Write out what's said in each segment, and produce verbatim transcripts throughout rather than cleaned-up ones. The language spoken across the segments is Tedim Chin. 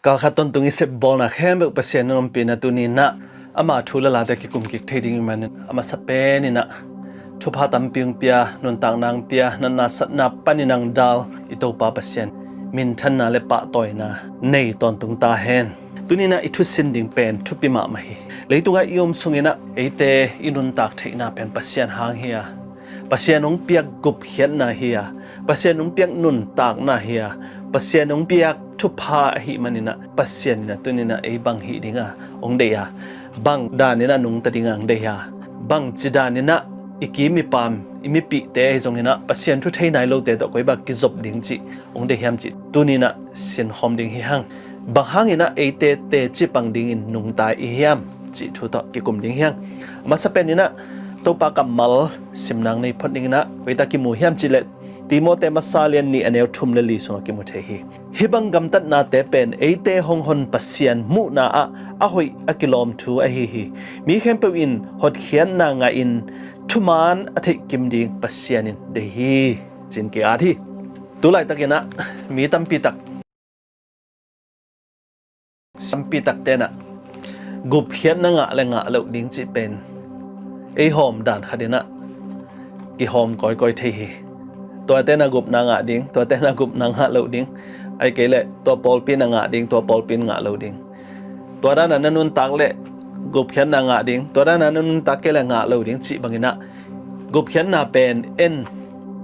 Kalkhat tawntung i sep bawlna khempeuh Pasian in ompihna tuni-in ah ama thu le late kikum kik thei ding i hih manin a masa pen in ah thupha tampi hong pia, nuntakna hong pia, natna satna panin hong dal i Topa Pasian minthanna le pahtawina nei tawntung ta hen. Tuni-in ah i thusin ding pen thupi mahmah hi. Leitungah i om sungin ah eite i nuntak theihna pen Pasian hang hi a, Pasian hong piak gupkhiatna hi a, Pasian hong piak nuntakna hi a, Pasian hong piak thupha ahih manin ah Pasian in ah tuni-in ah ei bang hih ding a hong deih a, bang dan in ah nungta ding a hong deih a, bangci dan in ah i kim i pam i mipihte ahi zongin ah Pasian thu thei nai lote tawh koi bang kizop ding cih hong deih hiam cih tuni-in ah sinkhawm ding hi hang. Bang hangin ah eite teci pang dingin nungta i hiam cih thu tawh kikum ding hi hang. A masa pen in ah Topa kammal simna nei phot dingin ah koi tak kimu hiam cih leh Timote masa lian nih a neu thum le li sungah kimu thei hi. Hih bang gamtatnate pen eite hong hon Pasian muhna ah a hoih a kilawm thu ahi hi. Mi khempeuh in hotkhiatna ngahin thuman a theihkim ding Pasian in deih hi, ci-in ki-at hi. Tu laitakin ah mi tampi tak, tampi takte in ah gupkhiatna ngah le ngah loh ding cih pen ei hawm dan khat in ah kihawm kawikawi thei hi. Tuate in ah gupna ngah ding, tuate in ah gupna ngah loh ding, ahih kei leh tua pawlpi in ah ngah ding, tua pawlpi in ngah lo ding. Tua dan a na nuntak leh gupkhiatna ngah ding, tua dan a na nuntak kei leh ngah lo ding cih bangin ah gupkhiatna pen en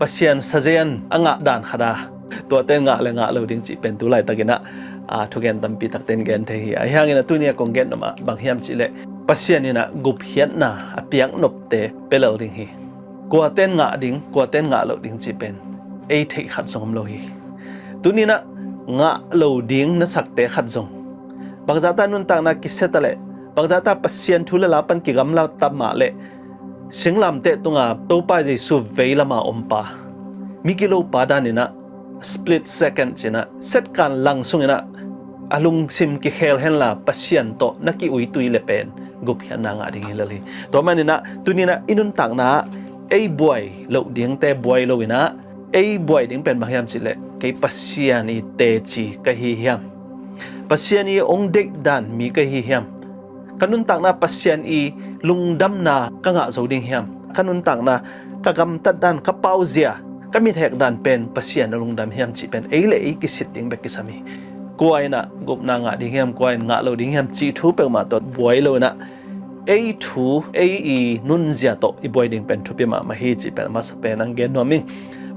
Pasian sazean a ngah dan khat a, tuate in ngah le ngah lo ding cih pen tu laitakin ah, a, thugen tampi takte in gen thei hi. Ahi hangin ah tuni a kong gen nop ah bang hiam cih leh Pasian in ah gupkhiatna a piak nopte pia lel ding hi. Kuate in ngah ding, kuate in ngah loh ding cih pen ei theih khat zong om lo hi. Tuni-in ah ngah lo ding na sakte khat zong, bangzahta nuntakna kisia ta leh, bangzahta Pasian thu le la pan kigamla ta mah leh, singlamteh tunga Topa Jesu veilam a om pa, mi gilo pa dan in ah split second ci-in ah setkan lang sungin ah a lungsim kikhel henla Pasian tawh na ki-uitui leh pen gupkhiatna ngah ding hi lel hi. Tua manin ah tuni-in ah i nuntakna ah ei buai loh dingte buai lo-in ah ei buai ding pen bang hiam cih leh kei Pasian i teci ka hi hiam? Pasian i hong deih dan mi ka hi hiam? Ka nuntakna Pasian i lungdamna ka ngah zo ding hiam? Ka nuntakna, ka gamtat dan, ka pauzia, ka mithek dan pen Pasian a lungdam hiam cih pen ei le ei kisit ding bek kisam hi. Kua in ah gupna ngah ding hiam, kua in ngah lo ding hiam cih thu peuhmah tawh buai lo-in ah ei thu, ei i nunzia tawh i buai ding pen thupi mahmah hi cih pen a masa pen hong gen nuam ing.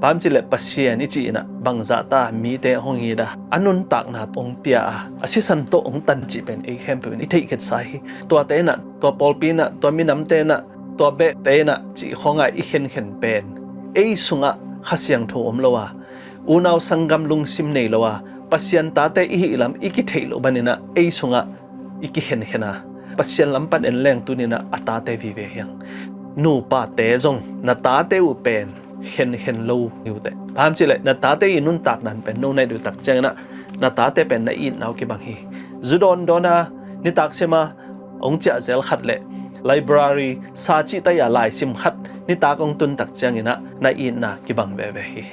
Bang hang hiam cih leh Pasian i cih in ah bangzahta mite hong it a, a nuntakna hong pia a, a sisan tawh hong tan cih pen ei khempeuh in i theih khitsa hi. Tuate in ah, tua pawlpi in ah, tua minamte in ah, tua behte in ah cih khawng a i khenkhen pen ei sungah Kha Siangtho om lo a, unau sanggam lungsim nei lo a, Pasian tate i hih lam i kitheih loh bangin ah ei sungah i kikhenkhen a, Pasian lam pan en leng tuni-in ah a tate vive hi hang. Nupate zong na tate uh pen khenkhen lo hi uh teh. Bang hang hiam cih leh na tate i nuntak dan pen no na it uh tak ciangin ah na tate pen na itna uh kibang hi. Zu dawndawn a, nitak sim a, hong ciah zel khat leh library, sa cihtak a laisim khat nitak hong tun tak ciangin ah na itna kibang veve hi.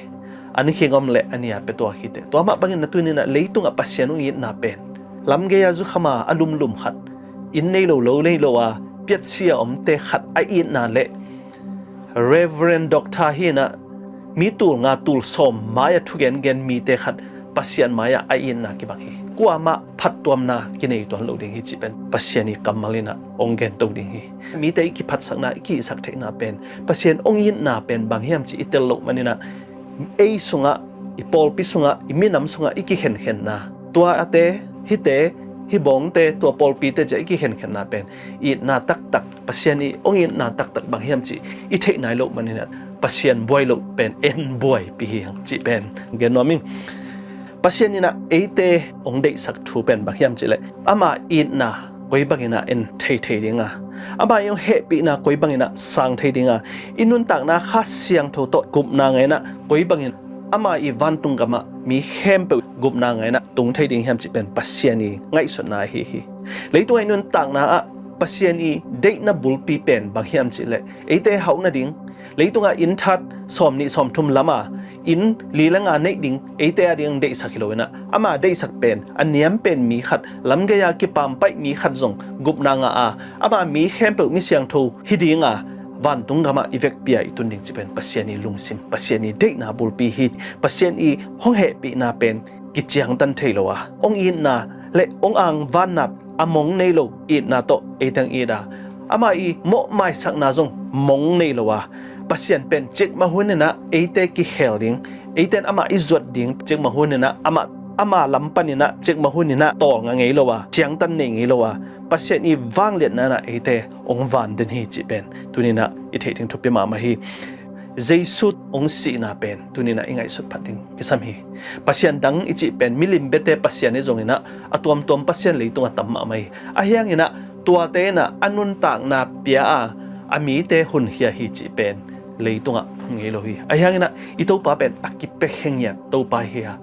An khing om leh a nia pia tuak hi teh. Tua mah bangin ah tuni-in ah leitungah Pasian hong itna pen lamgei a zukham a, a lumlum khat, inn nei lo, lo nei lo a piatsia omte khat a itna leh Reverend Doctor hi-in ah mi tul nga tul sawm mai-ah thugengen mite khat Pasian mai-ah a itna kibang hi. Kuamah phattuamna kinei tuan lo ding hi cih pen Pasian i kammal in ah hong gento ding hi. Mite i kiphatsakna, i kihihsak theihna pen Pasian hong itna pen bang hiam cih i tel loh manin ah ei sungah, i pawlpi sungah, i minam sungah i kikhenkhenna, tuate, hihte, hih bawngte, tua pawlpite ci-a i kikhenkhenna pen itna taktak, Pasian i hong itna taktak bang hiam cih i theih nai loh manin ah Pasian buai loh pen en buaipih hi hang cih pen gen nuam ing. Pasian in ah eite hong deihsak thu pen bang hiam cih leh ama itna koi bangin ah en thei thei ding a, ama i hong hehpihna koi bangin ah sang thei ding a, i nuntakna Kha Siangtho tawh gupna ngah in ah koi bangin ama i vantung gamah mi khempeuh gupna ngah in ah tung thei ding hiam cih pen Pasian i ngaihsutna ahi hi. Leitungah i nuntakna ah Pasian i deihna bulpi pen bang hiam cihleh, eite hauh nading, leitungah inn that sawm nih sawm thum lama inn li le nga neih ding eite a ding deihsak hi loinah, ama deihsak pen a niam pen mi khat, lamgei-a kipampaih mi khat zong gupna ngah a, ama mi khempeuh mi siangtho hi dinga vantung gamah i vekpi-a i tun ding cih pen Pasian i lungsim, Pasian i deihna bulpi hi. Pasian i hong hehpihna pen kiciangtan thei lo a, hong itna le hong angvanna a mong nei lo itna tawh eite hong it a, ama i mawhmaisakna zong mong nei lo a, Pasian pen cikmah huninah eite kikhel ding, eite in amah i zuat ding, cikmah huninah amah, ama lam paninah cikmah huninah tawlnga ngei lo a, ciangtan nei ngei lo a, Pasian i vangliatna inah eite hong van den hi cih pen tuninah i theih ding thupi mahmah hi. Jesu hong sihna pen tuninah i ngaihsut phat ding kisam hi. Pasian dang i cih pen milim biate Pasian i zonginah a tuamtuam pasian leitungah tam mahmah hi. Ahi hanginah tuate inah a nuntakna pia a, a mite hunkhia hi cih pen leitungah hong ngei lo hi. Ahi hanginah i Topa pen a kipia khengiat Topa hi a,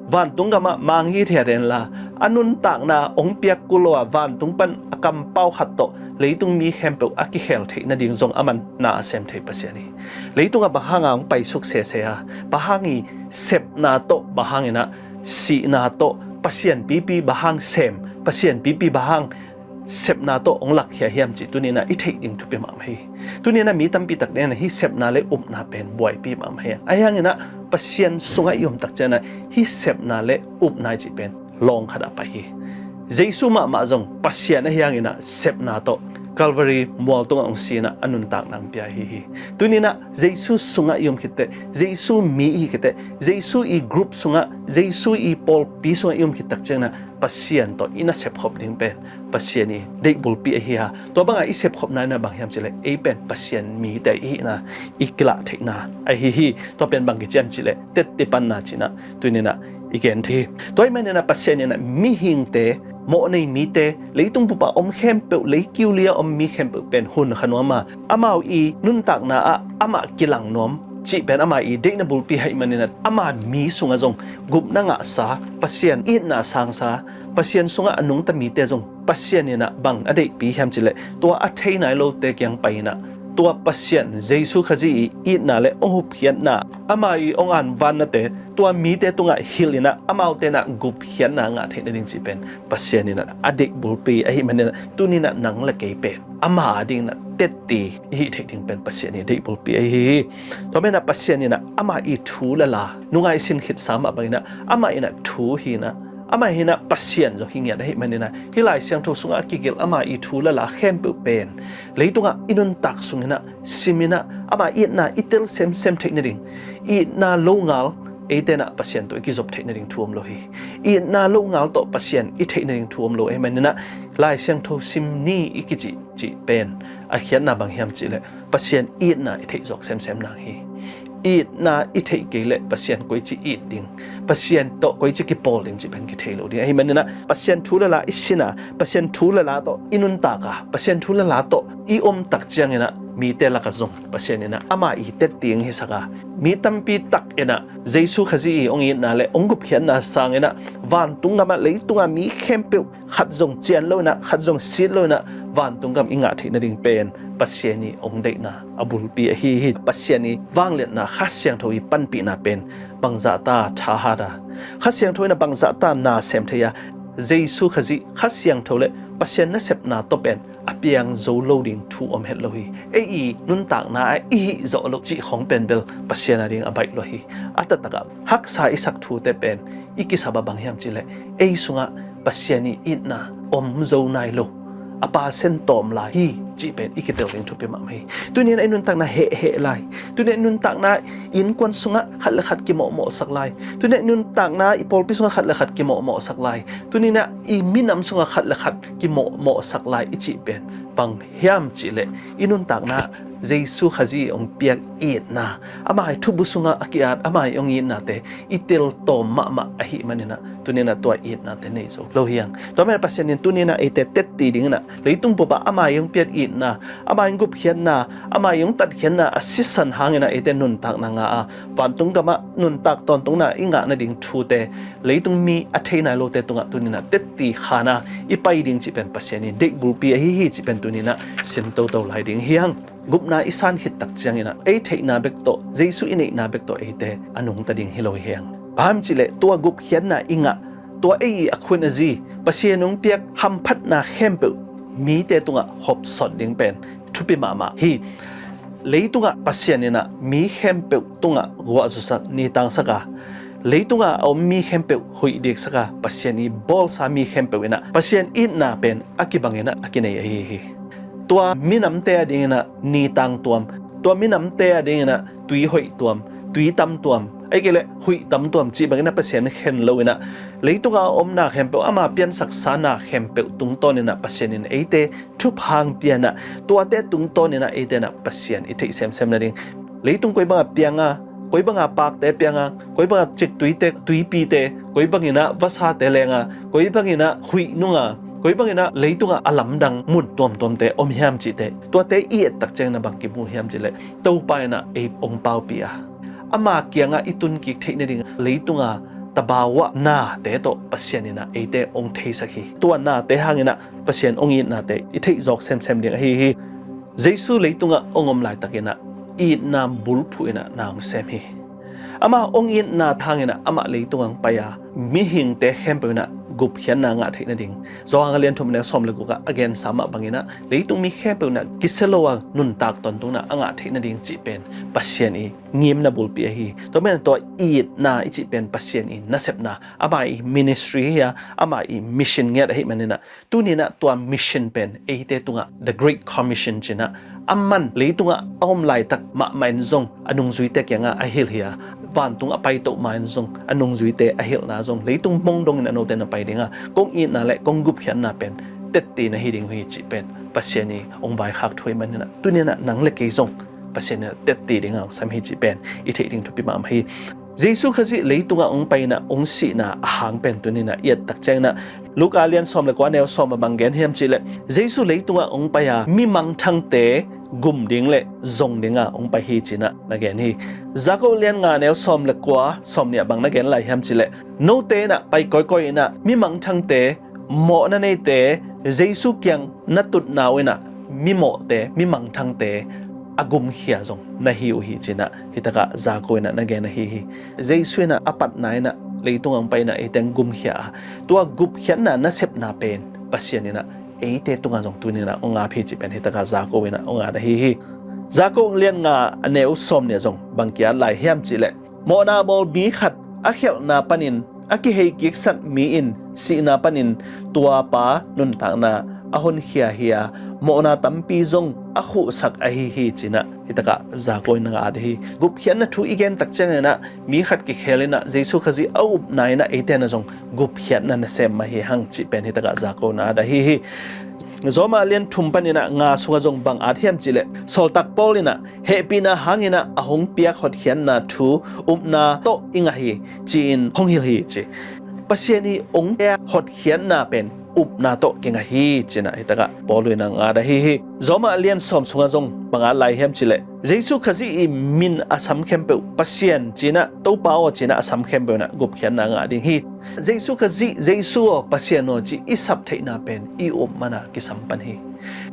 vantung gamah mang hithiat henla, a nuntakna hong piak kul lo a, vantung pan a kampau khat tawh leitung mi khempeuh a kikhel theih nading zong aman na a sem thei Pasian hi. Leitungah bang hanga hong paisuk sese a, bang hang i sepna tawh, bang hanginah sihna tawh, Pasian pipi bang hang sem, Pasian pipi bang hang sepna tawh hong lakkhia hiam cih tuninah i theih ding thupi mahmah hi. Tuninah mi tampi tak dingin hih sepna le upna pen buaipi mahmah hi. Ahi hanginah Pasian sungah i om tak cianginah hih sepna le upna i cih pen lawng khatah pai hi. Jesu mahmah zong Pasian ahi hanginah sepna tawh Calvary mual tungah hong sinah a nuntakna hong pia ahi hi. Tuninah Jesu sungah i om khitteh, Jesu mi i hi khitteh, Jesu i group sungah, Jesu i pawlpi sungah i om khit tak cianginah Pasian tawh i na sepkhop ding pen Pasian i deih bulpi ahi a, tua banga i sepkhopna inah bang hiam cihleh, ei pen Pasian mite i hihna i kilah theihna ahi hi. Tua pen bang kician cihleh, tetti panna cinah tuninah i gen thei hi. Tua ahih maninah Pasian inah mihingte, mawhnei mite, leitung bupa om khempeuh, leikiu lia om mi khempeuh pen hun kha nuam a, amau i nuntakna ah amah kilang nuam cih pen ama i deihna bulpi ahih maninah ama mi sungah zong gupna ngahsa, Pasian itna sangsa, Pasian sungah a nungta mite zong Pasian inah bang a deihpi hiam cihleh, tua a thei nai lote kiang pai inah tua Pasian Jesu Khazih i itna le hong hupkhiatna, ama i hong anvannate tua mite tungah hilh inah amaute inah gupkhiatna ngah theih nading cih pen Pasian inah a deih bulpi ahih maninah tuninah nang le kei pen ama a dinginah tetti i hih theih ding pen Pasian i deih bulpi ahi hi. Tua menah Pasian inah ama i thu le la, nungai sin khitsa mah banginah ama inah thu hinah, ama hinah Pasian zong hi ngiat ahih maninah hih Lai Siangtho sungah a kigelh ama i thu le la khempeuh pen leitungah i nuntak sunginah siminah ama itna i tel semsem theih nading, itna longal eite inah Pasian tawh i kizop theih nading thu om lo hi. Itna longal tawh Pasian i theih nading thu om lo ahih maninah Lai Siangtho sim ni i kicih cih pen a khiatna bang hiam cihleh, Pasian itna i theih zawk semsem nang hi. Itna i theih kei leh Pasian koici it ding, Pasian tawh koici kipawl ding cih pen kithei lo ding. Ahih maninah Pasian thu le la i sin a, Pasian thu le la tawh i nuntak a, Pasian thu le la tawh i om tak cianginah mite lakah zong Pasian inah ama i tetti hong hisak a, mi tampi tak inah Jesu Khazih i hong itna le hong gupkhiatna sanginah vantung gamah leitungah mi khempeuh khat zong cian loinah, khat zong sit loinah vantung gam i ngah theih nading pen Pasian i hong deihna a bulpi ahi hi. Pasian i vangliatna, Kha Siangtho i panpihna pen bangzahta thahat a, Kha Siangtho inah bangzahta na sem thei a, Jesu Khazih Kha Siangtho le Pasian nasepna tawh pen a piang zo lo ding thu om het lo hi. Ei i nuntakna ah i hih zawh loh cih khawng pen bel Pasian a ding a baih lua hi. A taktakah haksa i sak thute pen i kisap a bang hiam cihleh, ei sungah Pasian i itna om zo nai lo, a percent tawm lai hi cih pen i kitel ding thupi mahmah hi. Tuninah i nuntakna hehheh lai, tuninah i nuntakna innkuan sungah khat le khat kimawhmawhsak lai, tuninah i nuntakna i pawlpi sungah khat le khat kimawhmawhsak lai, tuninah i minam sungah khat le khat kimawhmawhsak lai i cih pen bang hiam cihleh, i nuntakna Jesu Khazih hong piak itna, ama i thubu sungah a ki-at ama i hong itnate i teltawm mahmah ahih maninah tuninah tua itnate nei zo lo hi hang. Tua menah Pasian in tuninah eite tetti dinginah leitung bupa ama i hong piak itna, ama i hong gupkhiatna, ama i hong tatkhiatna a sisan hanginah eite nuntakna ngah a, vantung gamah nuntak tawntungna i ngah nading thute leitung mi a thei nai lote tungah tuninah tetti khana i pai ding cih pen Pasian i deih bulpi ahi hi cih pen tuninah sin toto lai ding hi hang. Gupna i san khit tak cianginah ei theihna bek tawh, Jesu i neihna bek tawh eite a nungta ding hi lo hi hang. Bang hang hiam cihleh tua gupkhiatna i ngah, tua ei i a khun a zi, Pasian hong piak hamphatna khempeuh mite tungah hopsot ding pen thupi mahmah hi. Leitungah Pasian inah mi khempeuh tungah guahzusak, nitangsak a, leitungah a om mi khempeuh huih diksak a, Pasian i bawlsa mi khempeuh inah Pasian itna pen a kibanginah a kinei ahi hi. Tua minamte a dinginah nitang tuam, tua minamte a dinginah tui hoih tuam, tui tam tuam, ahih kei leh huih tam tuam cih banginah Pasian khen loinah leitungah a omna khempeuh, ama piansaksa na khempeuh tungtawninah Pasian in eite thupha hong pia inah, tuate tungtawninah eite inah Pasian i theih semsem nading. Leitung koi banga pianga, koi banga pakte pianga, koi banga ciktuite, tuipite, koi banginah vasate lenga, koi banginah huih nunga, koi banginah leitungah a lamdang mun tuamtuamte om hiam cihte, tuate i et tak ciangin a bang kimu hiam cihleh Topa inah ei hong paupih a, ama kiangah i tunkik theih nading leitunga tabau ah nate tawh Pasian inah eite hong theisak hi. Tua nate hanginah Pasian hong itnate i theih zawk semsem ding ahi hi. Jesu leitungah hong om laitakinah itna bulphuh inah na hong sem hi. Amah hong itna hanginah amah leitungah hong pai a, mihingte khempeuh inah gupkhiatna ngah theih nading Johan a lian thum a neu sawm le gukah a gensa mah banginah leitung mi khempeuh inah kisia lo a nuntak tawntungnah a ngah theih nading cih pen Pasian i ngimna bulpi ahi. Tua manin tua itna i cih pen Pasian i nasepna, ama i ministry hi a, ama i mission ngiat ahih maninah tuninah tua mission pen eite tungah The Great Commission cinah, aman leitungah a om laitak mahmah in zong a nungzuite kiangah a hilh hi a, vantung a paito ma in zong a nungzuite a hilhna zong, leitung mong dongin a note na pai dinga, kong itna le kong gupkhiatna pen tetti na hi ding uh hi cih pen Pasian i hong vaikhak thu ahih maninah tuninah nang le kei zong Pasian inah tetti dinga hong sam hi cih pen i theih ding thupi mahmah hi. Jesu Khazih leitungah hong pai inah hong sihna a hang pen tuninah i et tak cianginah Luka lian sawm le kua neu sawm a bang gen hiam cihleh Jesu leitungah hong pai a, mi mangthangte gum ding le zong dinga hong pai hi cinah na gen hi. Jakob lian nga neu sawm le kua, sawm nih a bang na gen lai hiam cihleh note inah pai kawikawi inah mi mangthangte, mawhna neite Jesu kiang na tutna uh inah mimawhte, mi mangthangte a gumkhia zong na hi uh hi cinah hitakah Jakob inah na gen ahi hi. Jesu inah a patna inah leitungah hong pai inah eite hong gumkhia a, tua gupkhiatna nasepna pen Pasian inah eite tungah zong tuninah hong ap hi cih pen hitakah Jakob inah hong at ahi hi. Jakob lian nga a neu sawm nih ah zong bang ki-at lai hiam cihleh mawhna bawl mi khat a khialhna panin a kiheikiksak mi in sihna panin tua pa nuntakna a honkhia hi a, mawhna tampi zong a khuhsak ahi hi cinah hitakah Jakob inah at hi. Gupkhiatna thu i gen tak cianginah mi khat kikhel inah Jesu Khazih a upna inah eite inah zong gupkhiatna nasem mah hi hang cih pen hitakah Jakob inah at ahi hi. Roma lian thum paninah nga sungah zong bang at hiam cihleh sawltak Paul inah hehpihna hanginah a hong piak hotkhiatna thu upna tawh i ngah hi ci-in hong hilh hi ci. Pasian i hong piak hotkhiatna pen upna tawh kingah hi cinah hitakah Paul inah at ahi hi. Roma lian sawm sungah zong bang at lai hiam cihleh Jesu Khazih i min a sam khempeuh Pasian cinah, Topa aw cinah a sam khempeuh inah gupkhiatna ngah ding hi. Jesu Khazih, Jesu aw, Pasian aw cih i sap theihna pen i up mana kisam pan hi.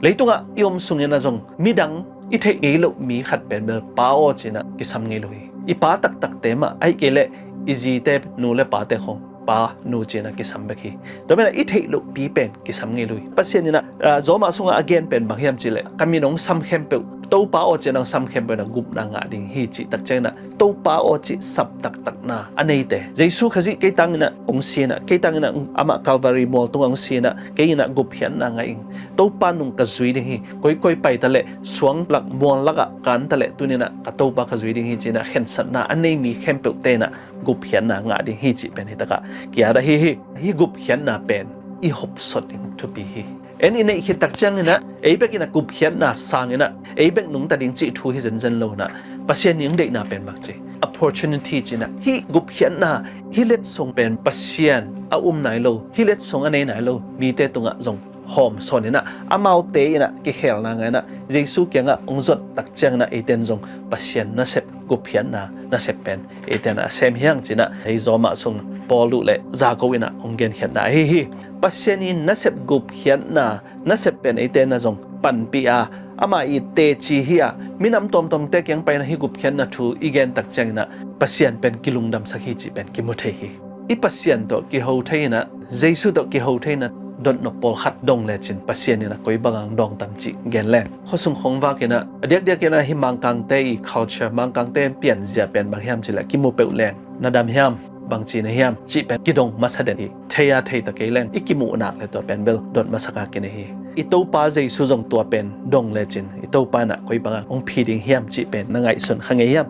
Leitungah i om sungin ah zong midang i theih ngei loh mi khat pen bel pa aw cinah kisam ngei lo hi. I pa taktakte mah, ahih kei leh i zite, nu le pate khong pa nu cinah kisam bek hi. Tua menah i theih lohpi pen kisam ngei lo hi. Pasian inah, ah, Roma sungah a gen pen bang hiam cihleh ka min hong sam khempeuh, Topa aw cinah hong sam khempeuh inah gupna ngah ding hi cih tak cianginah Topa aw cih sap taktakna a neite, Jesu Khazih kei tanginah hong si inah, kei tanginah amah Calvary mual tungah hong si inah kei inah gupkhiatna ngah ing. Topa nung ka zui ding hi. Koikoi pai taleh, suang lak mual lakah kan taleh tuninah ka Topa ka zui ding hi cinah khensatna a nei mi khempeuhte inah gupkhiatna ngah ding hi cih pen hitakah ki-at ahi hi. Hih gupkhiatna pen i hopsot ding thupi hi. En i neih khit tak cianginah ei bek inah gupkhiatna sanginah ei bek nungta ding cih thu hi zenzen lo inah Pasian i hong deihna pen bang ci, opportunity cinah hih gupkhiatna, hih letsong pen Pasian a um nai lo, hih letsong a nei nai lo mite tungah zong hawm sawn inah, amaute inah kikhelna ngai inah Jesu kiangah hong zuat tak ciang inah eite in zong Pasian nasep gupkhiatna nasep pen eite inah a sem hi hang ci inah hih Roma sung Paul uh le Jakob inah hong genkhiatna ahi hi. Pasian i nasep gupkhiatna nasep pen eite inah zong panpih a, ama i teci hi a, minam tuamtuamte kiang pai inah hih gupkhiatna thu i gen tak ciang inah Pasian pen kilungdamsak hi cih pen kimu thei hi. I Pasian tawh kiho thei inah, Jesu tawh kiho thei inah dotnop pawlkhat dong lecin Pasian inah koi bang hang dawng tam cih gen leng, khuasung khawng vak inah a diakdiak inah hih Mangkangte i culture, Mangkangte pianzia pen bang hiam cih leh kimu peuh leng na dam hiam, bangci na hiam cih pen kidong masa den hi. Thei a thei ta kei leng i kimuh nak le tua pen bel dot masak a kinei hi. I Topa Jesu zong tua pen dong lecin i Topa inah koi bang hang hong phi ding hiam cih pen na ngaihsun kha ngei hiam?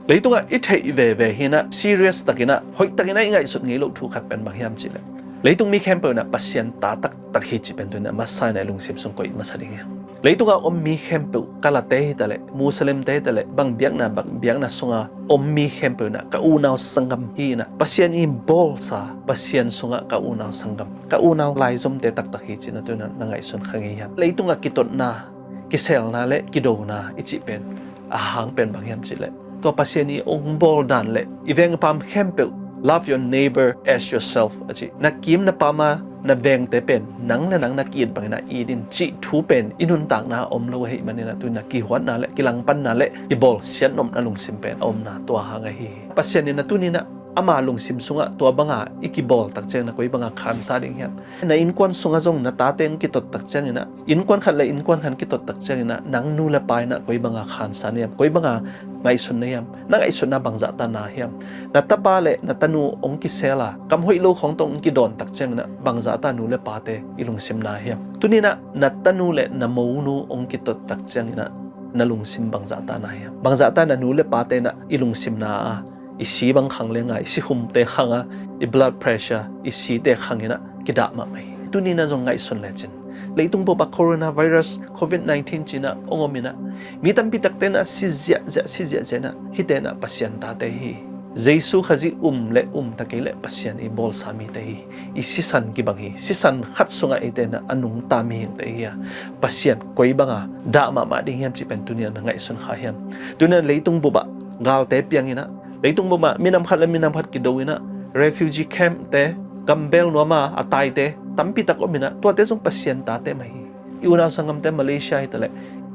Leitungah i theih veve hi inah, serious tak inah, hoih tak inah i ngaihsut ngei loh thu khat pen bang hiam cih leh, leitung mi khempeuh inah Pasian ta taktak hi cih pen tu inah masa inah i lungsim sung koih masa ding hi. Leitungah om mi khempeuh, Kalate hi ta leh, Muslimte hi ta leh, bang biakna bang biakna sunga om mi khempeuh inah ka unau sanggam hi inah, Pasian i bawlsa, Pasian sungah ka unau sanggam, ka unau laizomte taktak hi cih na tu inah na ngaihsun kha ngei hiam? Leitungah kitotna, kiselna le kidona i cih pen a hang pen bang hiam cih leh, tua Pasian i hong bawl dan le i veng i pam khempeuh, "Love your neighbor as yourself," a ci. Na kim na pam a na vengte pen nang le nang na ki-it bang inah it in cih thu pen i nuntakna a om lo ahih man inah tu inah kihuatna le kilangpanna le kibawlsiat nopna lungsim pen a omna tua hang ahi hi. Pasian inah tu ni inah ama lungsim sungah tua banga i kibawl tak ciang inah koi banga khansa ding hiam? Na innkuan sungah zong na tate hong kitot tak ciang inah, innkuan khat le innkuan khat kitot tak ciang inah nang nu le pa inah koi banga khansa na hiam? Koi banga ngaihsun na hiam? Na ngaihsutna bangzah ta na hiam? Na tapa le na tanu hong kisel a, kam hoih lo khawng tawh hong kidawn tak ciang inah bangzah ta nu le pate i lungsim na hiam? Tu ni inah na tanu le na monu hong kitot tak ciang inah na lungsim bangzah ta na hiam? Bangzah ta na nu le pate inah i lungsim na a, i si bang khang le ngai, i sikhumte khang a, i blood pressure, i site khang inah kidah mahmah hi. Tu ni inah zong ngaihsun lecin, leitung bup ah coronavirus, covid nineteen ci inah hong om inah, mi tampi takte inah si ziahziah, si ziahziah inah, hihte inah Pasian tate hi. Jesu Khazih um le um ta kei leh Pasian i bawlsa mite hi. I sisan kibang hi. Sisan khat sungah eite inah a nungta mihingte hi a, Pasian koi banga dah mahmah ding hiam cih pen tu ni inah na ngaihsun kha hiam? Tu ni inah leitung bup ah galte piang inah, leitung bup ah minam khat le minam khat kido inah, refugee camp te, gambel nuam a a taite tampi tak om inah, tuate zong Pasian tate mah hi. I unau sanggamte Malaysia hi ta leh,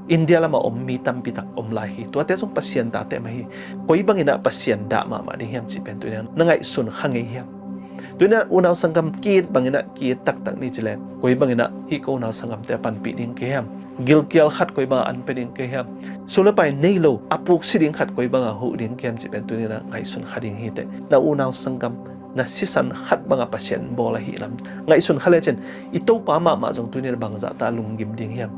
India lamah om mi tampi tak om lai hi. Tuate zong Pasian tate mah hi. Koi bang inah Pasian dah mahmah ding hiam cih pen tu ni inah na ngaihsun kha ngei hiam? Tu ni inah unau sanggam ki-it bang inah ki-it taktak ni ci leng, koi bang inah hih ka unau sanggamte a panpih ding ka hiam? Gilkial khat koi banga an pia ding ka hiam? Sum le pai nei lo a puk si ding khat koi banga huh ding ka hiam cih pen tu ni inah ngaihsun kha ding hi teh. Na unau sanggam, na sisan khat banga Pasian bawl ahih lam ngaihsun kha lecin, i Topa mahmah zong tu ni inah bangzah ta lunggim ding hiam?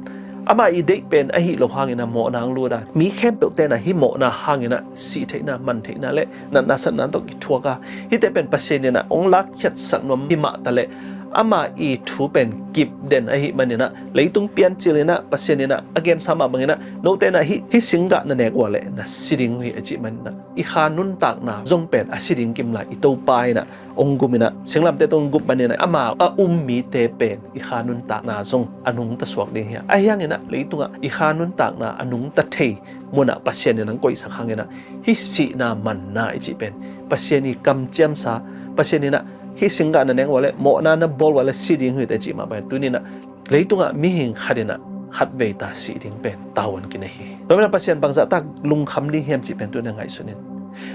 Ama i deih pen ahih loh hang inah mawhna hong lut a, mi khempeuhte inah hih mawhna hang inah sih theihna, man theihna le natna satna tawh kithuak a, hihte pen Pasian inah hong lakkhiatsak nuam hi mah ta leh, ama i thu pen kip den ahih man inah, leitung piancil inah Pasian inah a gensa mah bang inah, note inah hih, hih singgah na nek uh leh na si ding uh hi a cih man inah, i kha nuntakna zong pen a si ding kim lai, i Topa inah hong gum inah, singlamteh tawh hong gum man inah, ama a um mite pen i kha nuntakna zong a nungta suak ding hi a. Ahi hang inah leitungah i kha nuntakna a nungta thei munah Pasian inah hong koihsak hang inah, hih sihna manna i cih pen, Pasian i kamciamsa, Pasian inah hih singgah na nek uh leh, mawhna na bawl uh leh si ding uh hi teh cih mah bang, tu ni inah leitungah mihing khat inah khat vei ta sih ding pen tavuan kinei hi. Tua manin ah Pasian bangzah ta lungkham ding hiam cih pen tu ni inah ngaihsun in.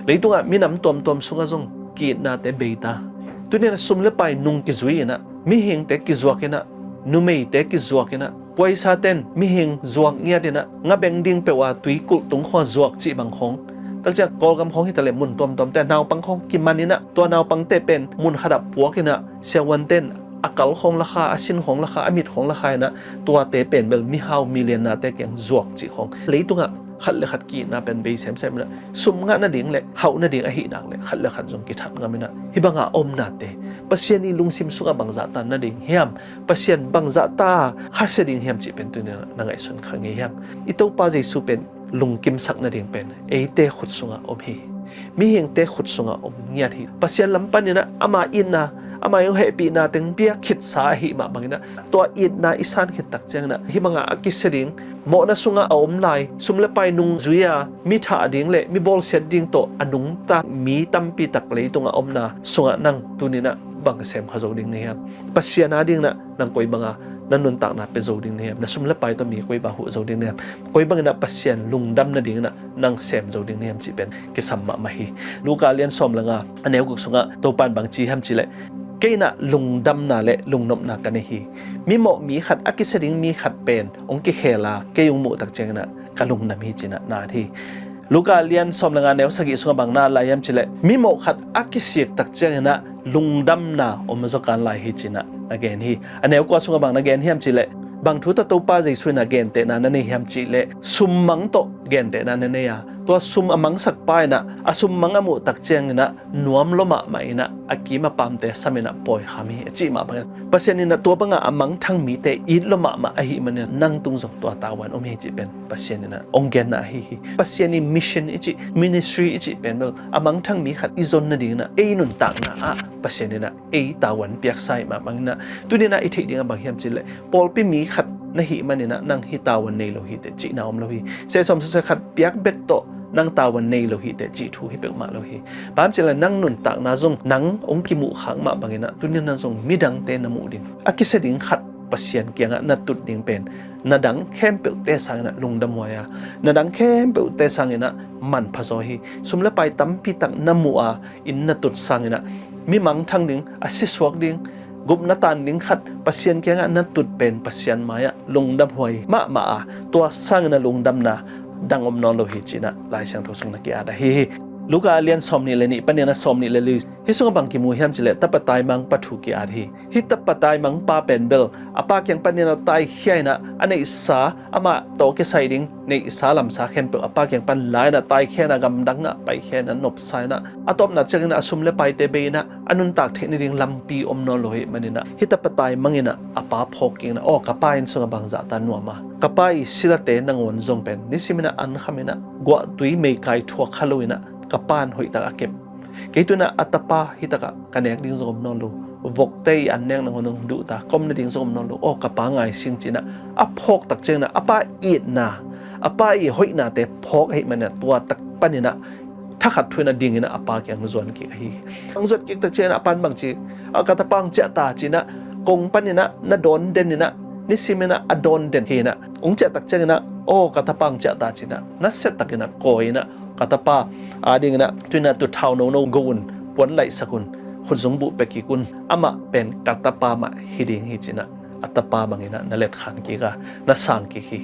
Leitungah minam tuamtuam sungah zong ki-itnate bei ta. Tu ni inah sum le pai nung kizui inah, mihingte kizuak inah, numeite kizuak inah, puaisate'n mihing zuak ngiat inah, ngabeng ding peuh a tuikulh tung khawng a zuak cih bang khawng, tua ciang Kawlgam khawng hi ta leh mun tuamtuamte naupang khawng kiman inah, tua naupangte pen mun khat ah puak inah, siavuante'n a kal khawng la kha, a sin khawng la kha, a mit khawng la kha inah, tuate pen bel mihau miliannate kiang zuak cih khawng. Leitungah khat le khat ki-itna pen bei semsem inah, sum ngah nading le hauh nading ahih nak leh khat le khat zong kithat ngam inah, hih banga omnate Pasian i lungsim sungah bangzah ta na ding hiam? Pasian bangzah ta khasia ding hiam cih pen tu ni inah na ngaihsun kha ngei hiam? I Topa Jesu pen lungkimsak nading pen eite khut sungah om hi. Mihingte khut sungah om ngiat hi. Pasian lam pan inah ama itna, amah i hong hehpihna teng piak khitsa ahih mah bangin ah, tua itna i san khit tak ciangin ah, hih bangah a kisia ding, mawhna sungah a om lai, sum le pai nungzui a mi thah ding le mi bawlsiat ding tawh a nungta mi tampi tak leitungah a omna sungah nang tuni-in ah bang sem kha zo ding na hiam? Pasian adingin ah nang koi banga na nuntakna pia zo ding na hiam? Na sum le pai tawh mi koi bang huh zo ding na hiam? Koi bangin ah Pasian lungdam nadingin ah nang sem zo ding na hiam cih pen kisam mahmah hi. Luka lian sawm le nga, a neu guk sungah Topa in bang ci hiam cih leh, kei in ah lungdamna le lungnopna ka nei hi. Mimawh mi khat, a kisia ding mi khat pen hong kikhel a kei hong muh tak ciangin ah ka lungdam hi ci-in ah na at hi. Luka lian sawm le nga, neu sagih sungah bang na at lai hiam cih leh, mimawh khat a kisik tak ciangin ah lungdamna om zaw kan lai hi ci-in ah na gen hi. A neu kua sungah bang na gen hiam cih leh, bang thu tawh Topa Jesu in ah gentehna na nei hiam cih leh, sum mang tawh gentehna na nei a, tua sum a mangsak pa in ah a sum mang a muh tak ciangin ah nuam lua mahmah in ah a kim a paamte samin ah pawi kham hi a cih mah bangin, Pasian in ah tua bangah a mangthang mite it lua mahmah ahih manin ah nang tung zong tua tavuan om hi cih pen Pasian in ah hong genna ahi hi. Pasian i mission i cih, ministry i cih pen bel a mangthang mi khat i zon nadingin ah ei nuntakna ah Pasian in ah ei tavuan piaksa ahih mah bangin ah, tuni-in ah i theih ding ah bang hiam cih leh, pawlpi mi khat na hih manin ah nang hih tavuan nei lo hi teh cihna om lo hi. Seh sawm sawm seh khat piak bek tawh nang tavuan nei lo hi teh cih thu hi peuhmah lo hi. Bang hiam cih leh nang nuntakna zong nang hong kimuh khak mah bangin ah, tuni-in ah zong midangte na muh ding, a kisia ding khat Pasian kiangah na tut ding pen na dang khempeuhte sangin ah lungdam huai a, na dang khempeuhte sangin ah manpha zaw hi. Sum le pai tampi tak na muh a, inn na tut sangin ah mi mangthang ding, a sisuak ding, gupna taan ding khat Pasian kiangah na tut pen Pasian mai-ah lungdam huai mahmah a, tua sangin ah lungdamna dang om nawn lo hi ci-in ah Lai Siangtho sung na ki-at ahi hi. Luka lian sawm nih le nih panin ah sawm nih le li, hih sungah bang kimu hiam cih leh, tapa taimang pa thu ki-at hi. Hih tapa taimang pa pen bel a pa kiang panin ah taikhia in ah, a neihsa, amah tawh kisai ding neihsa lamsa khempeuh a pa kiang pan la in ah taikhia in ah, gamdang ah paikhia in ah, nopsa in ah, a tawpna ciangin ah a sum le paite bei in ah a nuntak theih nading lampi om nawn lo ahih manin ah, hih tapa taimang in ah a pa phawk kik in ah, aw, ka pa inn sungah bang zahta nuam a, ka pa i silate nangawn zong pen nisimin ah an kham in ah, guahtui meikai thuak kha lo in ah, ka pa in hoihtak a kep. Kei tu-in ah a tapa hih takah ka nek ding zong om nawn lo, vokte i an nek nangawn hong duh ta, ka om nading zong om nawn lo, aw, ka pa ngai sing ci-in ah a phawk tak ciangin ah, a pa itna, a pa i hoihnate phawk ahih manin ah, tua tak panin ah thakhat thu-in ah dingin ah a pa kiang zuan kik ahi hi. Hong zuat kik tak ciangin ah a pa in bang ci, a, ka tapa hong ciah ta ci-in ah kong panin ah na dawn den in ah, nisimin ah a dawn den hi in ah, hong ciah tak ciangin ah, aw, ka tapa hong ciah ta ci-in ah nasia takin ah kawi in ah, ka tapa adingin ah tu-in ah tu thau nono go un, puan laihsak un, khutzung buh pia kik un, amah pen ka tapa mah hi ding hi ci-in ah a tapa bangin ah na letkhan kik a, na sang kik hi.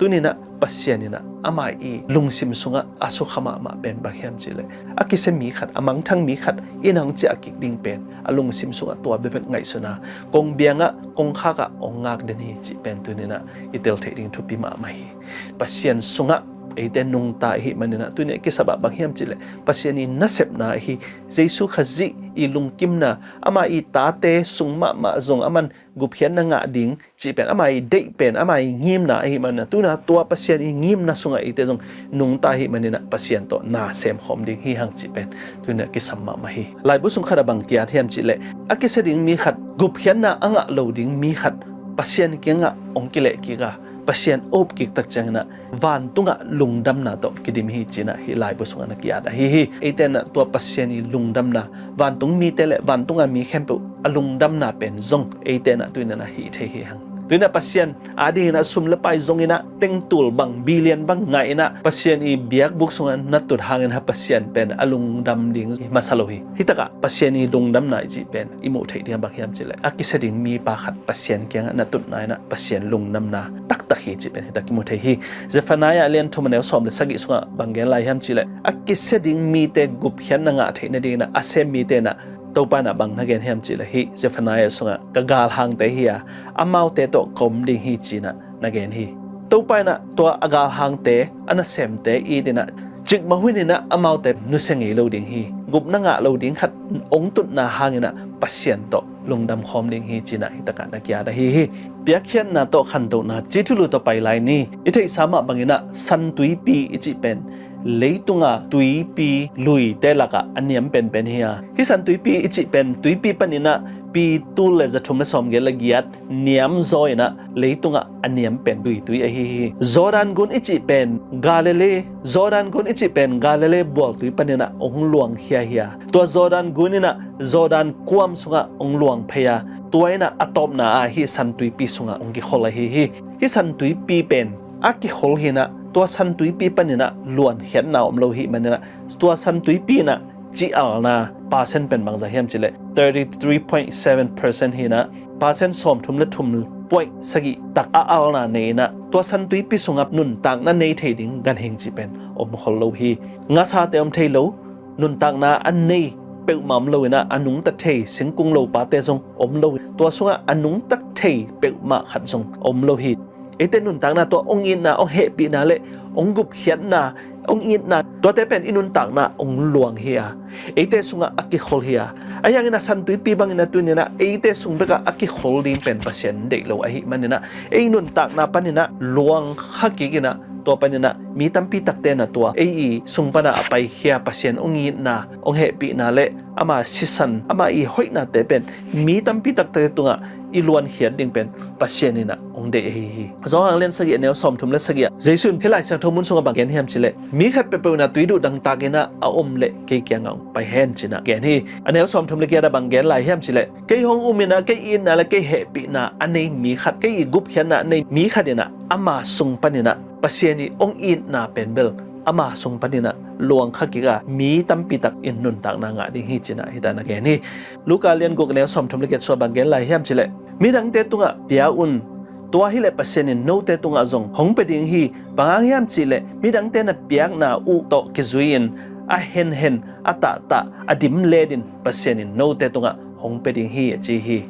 Tuni-in ah Pasian in ah ama i lungsim sungah a sukha mahmah pen bang hiam cih leh, a kisia mi khat, a mangthang mi khat inn ah hong ciah kik ding pen a lungsim sungah tua bekbek ngaihsun a, kong biangah kong khakah hong ngak den hi cih pen tuni-in ah i tel theih ding thupi mahmah hi. Pasian sungah eite nungta i hih manin ah tuni-in ah kisap ah bang hiam cih leh, Pasian i nasepna ahi Jesu Khazih i lungkimna, ama i tate sung mahmah zong aman gupkhiatna ngah ding cih pen ama i deih pen, ama i ngimna ahih manin ah, tu-in ah tua Pasian i ngimna sungah eite zong nungta ahih manin ah Pasian tawh na sem khawm ding hi hang cih pen tuni-in ah kisam mahmah hi. Laibu sung khat ah bang ki-at hiam cih leh, a kisia ding mi khat, gupkhiatna a ngah lo ding mi khat Pasian kiangah hong kileh kik a, Pasian a up kik tak ciangin ah vantungah lungdamna tawh kidim hi ci-in ah hih laibu sungah na ki-at ahi hi. Eite in ah tua Pasian i lungdamna, vantung mite le vantung a mi khempeuh a lungdamna pen zong eite in ah tu-in ah na hih thei hi hang. Tu-in ah Pasian adingin ah sum le pai zongin ah, tengtul bang, billion bang ngah in ah, Pasian i biakbuk sungah na tut hangin ah Pasian pen a lungdam ding hi masa lo hi. Hih takah Pasian i lungdamna i cih pen i muh theih ding ah bang hiam cih leh, a kisia ding mipa khat Pasian kiangah na tutna in ah Pasian lungdamna taktak hi cih pen hih tak i mu thei hi. Zephaniah lian thum a neu sawm le sagih sungah bang gen lai hiam cih leh, a kisia ding mite gupkhiatna ngah theih nadingin ah a sem mite in ah Topa in ah bang na gen hiam cih leh, hih Zephaniah sungah ka galhangte hi a, amaute tawh ka om ding hi ci-in ah na gen hi. Topa in ah tua a galhangte, a nasemte it in ah, cikmah hun in ah amaute nusia ngei lo ding hi. Gupna ngah lo ding khat hong tutna hangin ah Pasian tawh lungdam khawm ding hi ci-in ah hih takah na ki-at ahi hi. Piakkhiatna tawh khantohna, cih thulu tawh pai lai ni. I theihsa mah bangin ah San Tuipi i cih pen leitunga tuipi luite lakah a niam penpen hi a, hih San Tuipi i cih pen tuipi paninah pi tul le za thum le sawmgiat le giat niam zaw inah leitungah a niam pen luitui ahi hi. Jordan gun i cih pen Galilee, Jordan gun i cih pen Galilee bualtui paninah hong luangkhia hi a, tua Jordan gun inah Jordan kuam sungah hong luang phei a, tua inah a tawpna ah hih San Tuipi sungah hong kikhol ahi hi. Hih San Tuipi pen a kikhol hinah tua San Tuipi paninah luankhiatna om lo hih maninah tua San Tuipi inah ci-alna percent pen bangzah hiam cileh thirty three point seven percent hinah percent sawmthum le thum point sagih tak a alna nei inah tua San Tuipi sungah nuntakna nei thei ding ganhing cih pen om khol lo hi. Ngasate om thei lo, nuntakna a nei peuhmah om lo inah a nungta thei singkung lopate zong om lo, tua sungah a nungta thei peuhmah khat zong om lo hi. Eite nuntakna tua hong itna, hong hehpihna le hong gupkhiatna, hong itna, tuate pen i nuntakna hong luang hi a, eite sungah a kikhol hi a, ahi hangin a San Tuipi bangin a tuninah eite sung bekah a kikhol ding pen Pasian deih lo ahi maninah ei nuntakna paninah luang kha kik inah tua paninah mi tampi takte na tua ei i sung pana a paikhia Pasian hong itna, hong hehpihna le ama sisan, ama i hoihnate pen mi tampi takte tungah i luankhiat ding pen Pasian inah hong deih ahi hi. Johan lian sagih a neu sawmthum le sagih ah Jesu in hih Lai Siangtho mun sungah bang gen hiam cileh, mi khat peuhpeuh inah tuiduh dangtak inah a om leh kei kiangah hong pai hen cinah gen hi. A neu sawmthum le giat ah bang gen lai hiam cileh, kei hong um inah kei itna le kei hehpihna a nei mi khat, kei i gupkhiatna a nei mi khat inah ama sung paninah Pasian i hong itna pen bel ama sung paninah luang kha kik a, mi tampi tak in nuntakna ngah ding hi cinah hita na gen hi. Luka lian guk neu sawmthum le giat sungah bang gen lai hiam cileh, midangte tungah pia un, tua hileh Pasian in note tungah zong hong pia ding hi. Bang hang hiam cihleh midangte na piakna uh tawh kizui-in a henhen, a tahtah, a dim letin Pasian in note tungah hong pia ding hi a ci hi.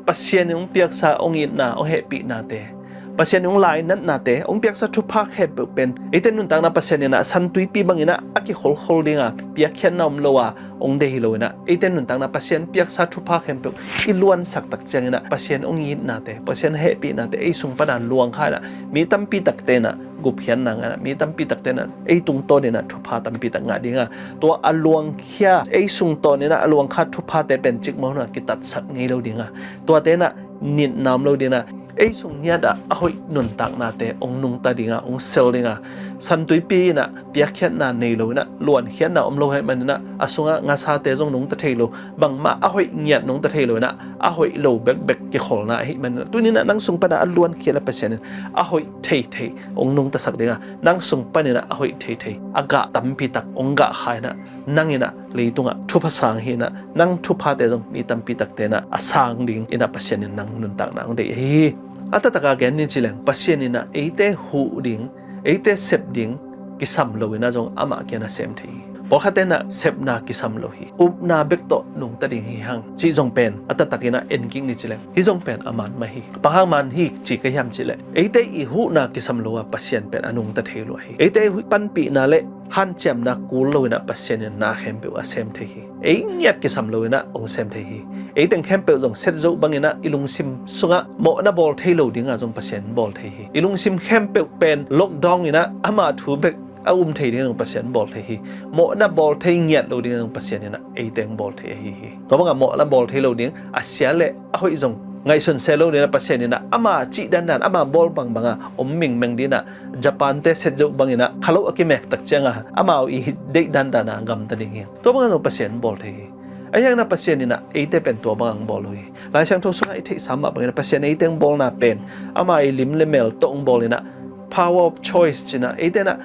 Pasian in hong piaksa hong itna, hong hehpihnate, Pasian in hong lainatnate, hong piaksa thupha khempeuh pen eite nuntakna Pasian inah San Tuipi bang inah a kikholkhol dinga piakkhiatna om lo a hong deih hi lo inah eite nuntakna Pasian piaksa thupha khempeuh i luansak tak ciang inah Pasian hong itnate, Pasian hehpihnate ei sung pana luang kha inah mi tampi takte inah gupkhiatna ngah inah mi tampi takte inah ei tungtawn inah thupha tampi tak ngah dinga, tua a luangkhia ei sungtawn inah a luangkha thuphate pen cikmah hunah kitatsak ngei lo dinga, tuate inah nitna om lo dinah ei sung ngiatah a hoih nuntaknate hong nungta dinga, hong sel dinga, San Tuipi inah piakkhiatna nei lo inah luankhiatna om lo hih maninah a sungah ngasate zong nungta thei lo, bangmah a hoih ngiat nungta thei lo inah a hoih lo bekbek kikholna ahih maninah tuninah nang sung pana a luankhiatna Pasian in a hoih theithei hong nungtasak dinga, nang sung paninah a hoih theithei, a gah tampi tak hong gah kha inah nang inah leitungah thupha sang hi inah nang thuphate zong mi tampi takte inah a sang ding inah Pasian in nang nuntakna hong deih ahi hi. A taktakah gen ni cileng Pasian inah eite huh ding, eite sep ding kisam lo inah zong amah kiang a sem thei hi. Pawlkhatte inah sepna kisam lo hi. Upna bek tawh nungta ding hi hang cih zong pen a taktak inah en kik ni cileng hih zong pen a man mah hi. Bang hang man hi ci ka hiam cihleh eite i huhna kisam lo a Pasian pen a nungta thei lua hi. Eite i panpihna le hanciamna kul lo inah Pasian in na khempeuh a sem thei hi. Ei ngiat kisam lo inah hong sem thei hi. Ei teng khempeuh zong set zoh bang inah i lungsim sungah mawhna bawl thei lo dinga zong Pasian bawl thei hi. I lungsim khempeuh pen lockdown inah ama thu bek a um thei dingah zong Pasian bawl thei hi. Mawhna bawl thei ngiat lo dingah zong Pasian inah ei teng bawl thei ahi hi. Tua bangah mawhna bawl thei lo ding, a sia le a hoih zong ngaihsun se lo dinah Pasian inah ama cih dandan, ama bawl bangbanga om mingmeng dinah Japan te set zoh bang inah khalo a kimek tak cianga amau i deih dandana gamta ding hi. Tua bangah zong Pasian bawl thei hi. Ahi hangin a Pasian inah eite pen tua bangah hong bawl lo hi. Lai Siangtho sungah i theihsa mah bangin a Pasian eite hong bawlna pen ama i lim le mel tawh hong bawl inah power of choice cinah eite inah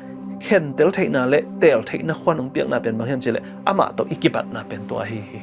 khentel theihna le teel theihna khuan hong piakna pen bang hiam cihleh amah tawh i kibatna pen tua ahi hi.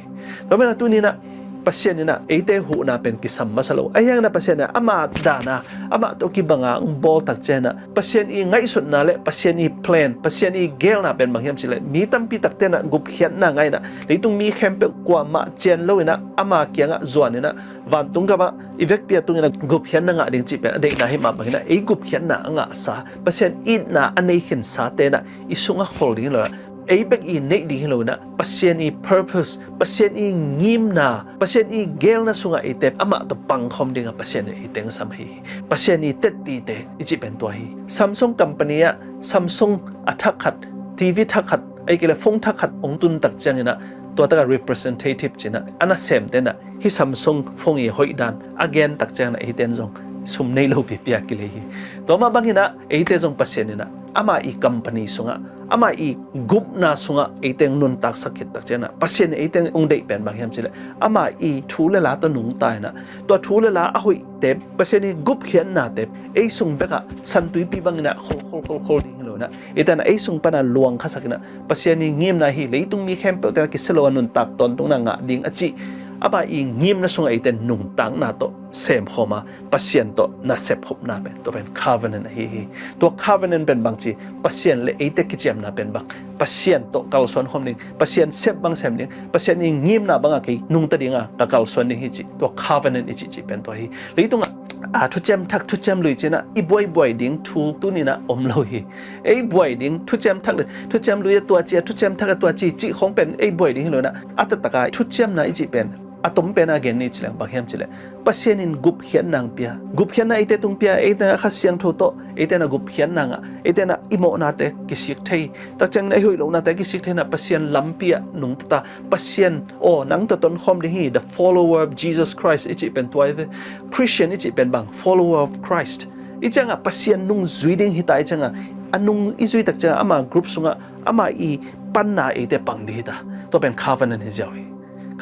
Tua menah tuninah Pasian inah eite huhna pen kisam masa lo. Ahi hangin a Pasian inah ama dana amah tawh kibanga hong bawl tak cianah Pasian i ngaihsutna le Pasian i plan, Pasian i gelna pen bang hiam cihleh mi tampi takte inah gupkhiatna ngah inah leitung mi khempeuh kuamah cian lo inah ama kiangah zuan inah vantung gamah i vekpi a tung inah gupkhiatna ngah ding cih pen a deihna hi mah bang inah ei gupkhiatna a ngahsa, Pasian itna a nei khinsate inah i sungah khol ding hi lo inah ei bek i neih ding hi lo inah Pasian i purpose, Pasian i ngimna, Pasian i gelna sungah eite amah tawh pangkhawm dingah Pasian in eite hong sam ahi hi. Pasian i tettite i cih pen tua hi. Samsung company ah Samsung a thak khat T V thak khat, ei kei le phone thak khat hong tun tak ciangin ah, tua tak a representative ci-in ah, a nasemte in ah hih Samsung phone i hoih dan a gen tak ciangin ah, eite in zong sum nei lopi pia kilei hi. Tua mah bangin ah eite zong Pasian in ah ama i company sungah, ama i gupna sungah eite hong nuntaksak khit tak ciangin ah, Pasian in eite hong deih pen bang hiam cih leh, ama i thu le la tawh nungta in ah, tua thu le la a hoih tep, Pasian i gupkhiatna tep ei sung bekah San Tuipi bangin ah khol khol khol khol ding hi lo in ah, eite in ah ei sung pan a luang khasak in ah, Pasian i ngimna hi, leitung mi khempeuhte in ah kisia lo a nuntak tawntungna ngah ding a cih ama i ngimna sungah eite in nuntakna tawh semkhawm a, Pasian tawh nasep khopna pen, tua pen covenant ahi hi. Tua covenant pen bang ci, Pasian le eite kiciamna pen bang, Pasian tawh kalsuan khawm ding, Pasian sep bang sem ding, Pasian i ngimna bangah kei nungta dingah ka kalsuan ding hi cih, tua covenant i cihcih pen tua hi. Leitungah a, thuciam thak, thuciam lui ci-in ah i buaibuai ding thu tuni-in ah om lo hi. Ei buai ding thuciam thak le thuciam lui a tua ci a, thuciam thak a tua ci cih khawng pen ei buai ding hi lo in ah, a taktak a thuciamna i cih pen a tom pen a gen ni ci leng bang hiam cih leh, Pasian in gupkhiatna hong pia, gupkhiatna eite tung pia, eite in ah Kha Siangtho tawh eite in ah gupkhiatna ngah, eite in ah i mawhnate kisik thei, tak ciangin ah i hoih lohnate kisik thei in ah, Pasian lampi ah nungta ta, Pasian aw, nang tawh tonkhawm ding hi, the follower of Jesus Christ i cih pen tua hi ve. Christian i cih pen bang, follower of Christ. I ciangah Pasian nung zui ding hi ta, i ciangah a nung i zui tak ciangah ama group sungah ama i panna eite pang ding hi ta. Tua pen covenant hi ziau hi.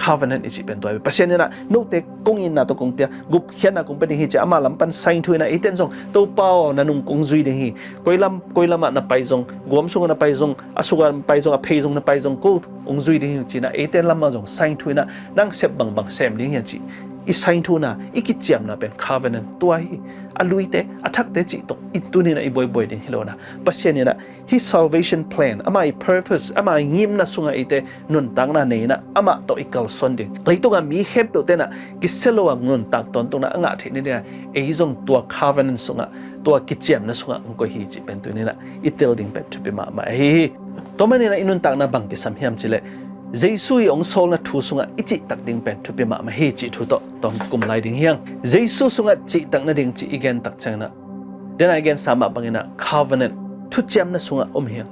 Covenant i cih pen tua hi ve. Pasian in ah note kong itna tawh kong pia, gupkhiatna kong pia ding hi ci a, ama lam pan sign thu in ah, eite in zong Topa aw, na nung kong zui ding hi. Koi lam, koi lamah na pai zong, guam sungah na pai zong, a sukah na pai zong, a phei zong na pai zong, ko hong zui ding hi ci-in ah, eite lamah zong sign thu in ah, nang sep bangbang sem ding hi a cih i sign thu in ah, i kiciamna pen covenant tua hi. A luite, a thakte cih tawh i tuni-in ah i buaibuai ding hi lo in ah, Pasian in ah hih salvation plan, ama i purpose, ama i ngimna sungah eite nuntakna nei in ah, amah tawh i kalsuan ding, leitungah mi khempeuhte in ah kisia lo a nuntak tawntungna a ngah theih nadingah ei zong tua covenant sungah, tua kiciamna sungah hong koih hi cih pen tuni-in ah i tel ding pen thupi mahmah ahi hi. Tua manin ah i nuntakna bang kisam hiam cih leh, Jesu i hong sawlna thu sungah i cihtak ding pen thupi mahmah hi cih thu tawh tawm kikum lai ding hi hang. Jesu sungah cihtak nading cih i gen tak ciangin ah, den a i gensa mah bangin ah covenant, thuciamna sungah om hi hang.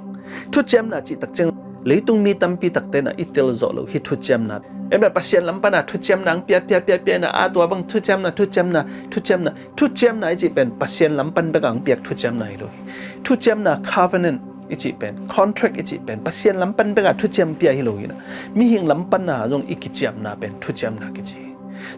Thuciamna cihtak ciang, leitung mi tampi takte in ah i tel zawh loh hi thuciamna. Em, Pasian lam pan a thuciamna hong pia, pia, pia, pia in ah, a tua bang thuciamna, thuciamna, thuciamna, thuciamna i cih pen Pasian lam pan bek a hong piak thuciamna hi lo hi. Thuciamna, covenant i cih pen, contract i cih pen Pasian lam pan bek a thuciam pia hi lo hi in ah, mihing lam pan a zong i kiciamna pen thuciamna kici hi.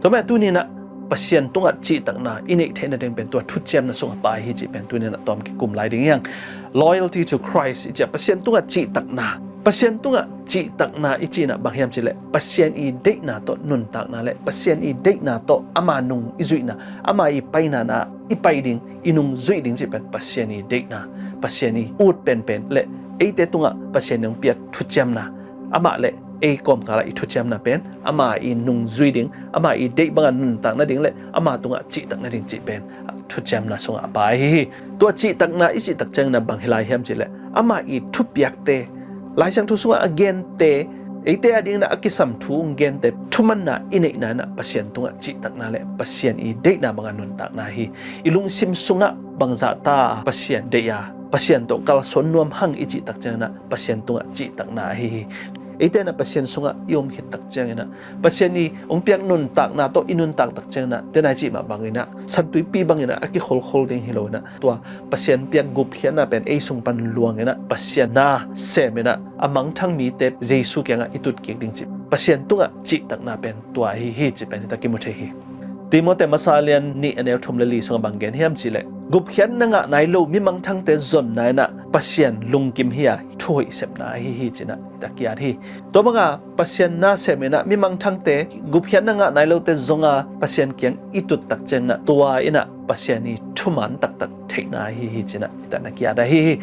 Tua mah tuni-in ah Pasian tungah cihtakna i neih theih nading pen tua thuciamna sungah pai hi cih pen tuni-in ah tawm kikum lai ding hi hang. Loyalty to Christ i cih a, Pasian tungah cihtakna. Pasian tungah cihtakna i cihna bang hiam cih leh, Pasian i deihna tawh nuntakna le Pasian i deihna tawh ama nung i zuihna, ama i paina-ah i pai ding, i nung zuih ding cih pen Pasian i deihna, Pasian i ut penpen le eite tungah Pasian i hong piak thuciamna, amah le ei kawmkalah i thuciamna pen, ama i nung zui ding, ama i deih bangah nuntak nading le ama tungah cihtak nading cih pen thuciamna sungah a pai hi hi. Tua cihtakna i cihtak ciangin ah bang hi lai hiam cih leh, ama i thupiakte, Lai Siangtho sungah a gente, eite a dingin ah a kisam thu hong gente thumanna i neihna in ah Pasian tungah cihtakna le Pasian i deihna bangah nuntakna hi. I lungsim sungah bangzah ta Pasian deih a, Pasian tawh kalsuan nuam hang i cihtak ciangin ah Pasian tungah cihtakna ahi hi. Eite in ah Pasian sungah i om khit tak ciangin ah, Pasian i hong piak nuntakna tawh i nuntak tak ciangin ah, den a i cih mah bangin ah, San Tuipi bangin ah a kikholkhol ding hi lo in ah, tua Pasian piak gupkhiatna pen ei sung pan luangin ah, Pasian na semin ah a mangthang mite Jesu kiangah i tut kik ding cih, Pasian tungah cihtakna pen tua ahi hi cih pen hita kimu thei hi. Timote masa lian nih a neu thum le li sungah bang gen hiam cih leh, gupkhiatna ngah nai lo mi mangthangte zonna in ah Pasian lungkim hi a, thuhoih sepna ahi hi ci-in ah hita kiat hi. Tua banga Pasian na semin ah mi mangthangte, gupkhiatna ngah nai lote zonga Pasian kiang i tut tak ciangin ah, tua in ah Pasian i thuman taktak theihna ahi hi ci-in ah hita na kiat ahi hi.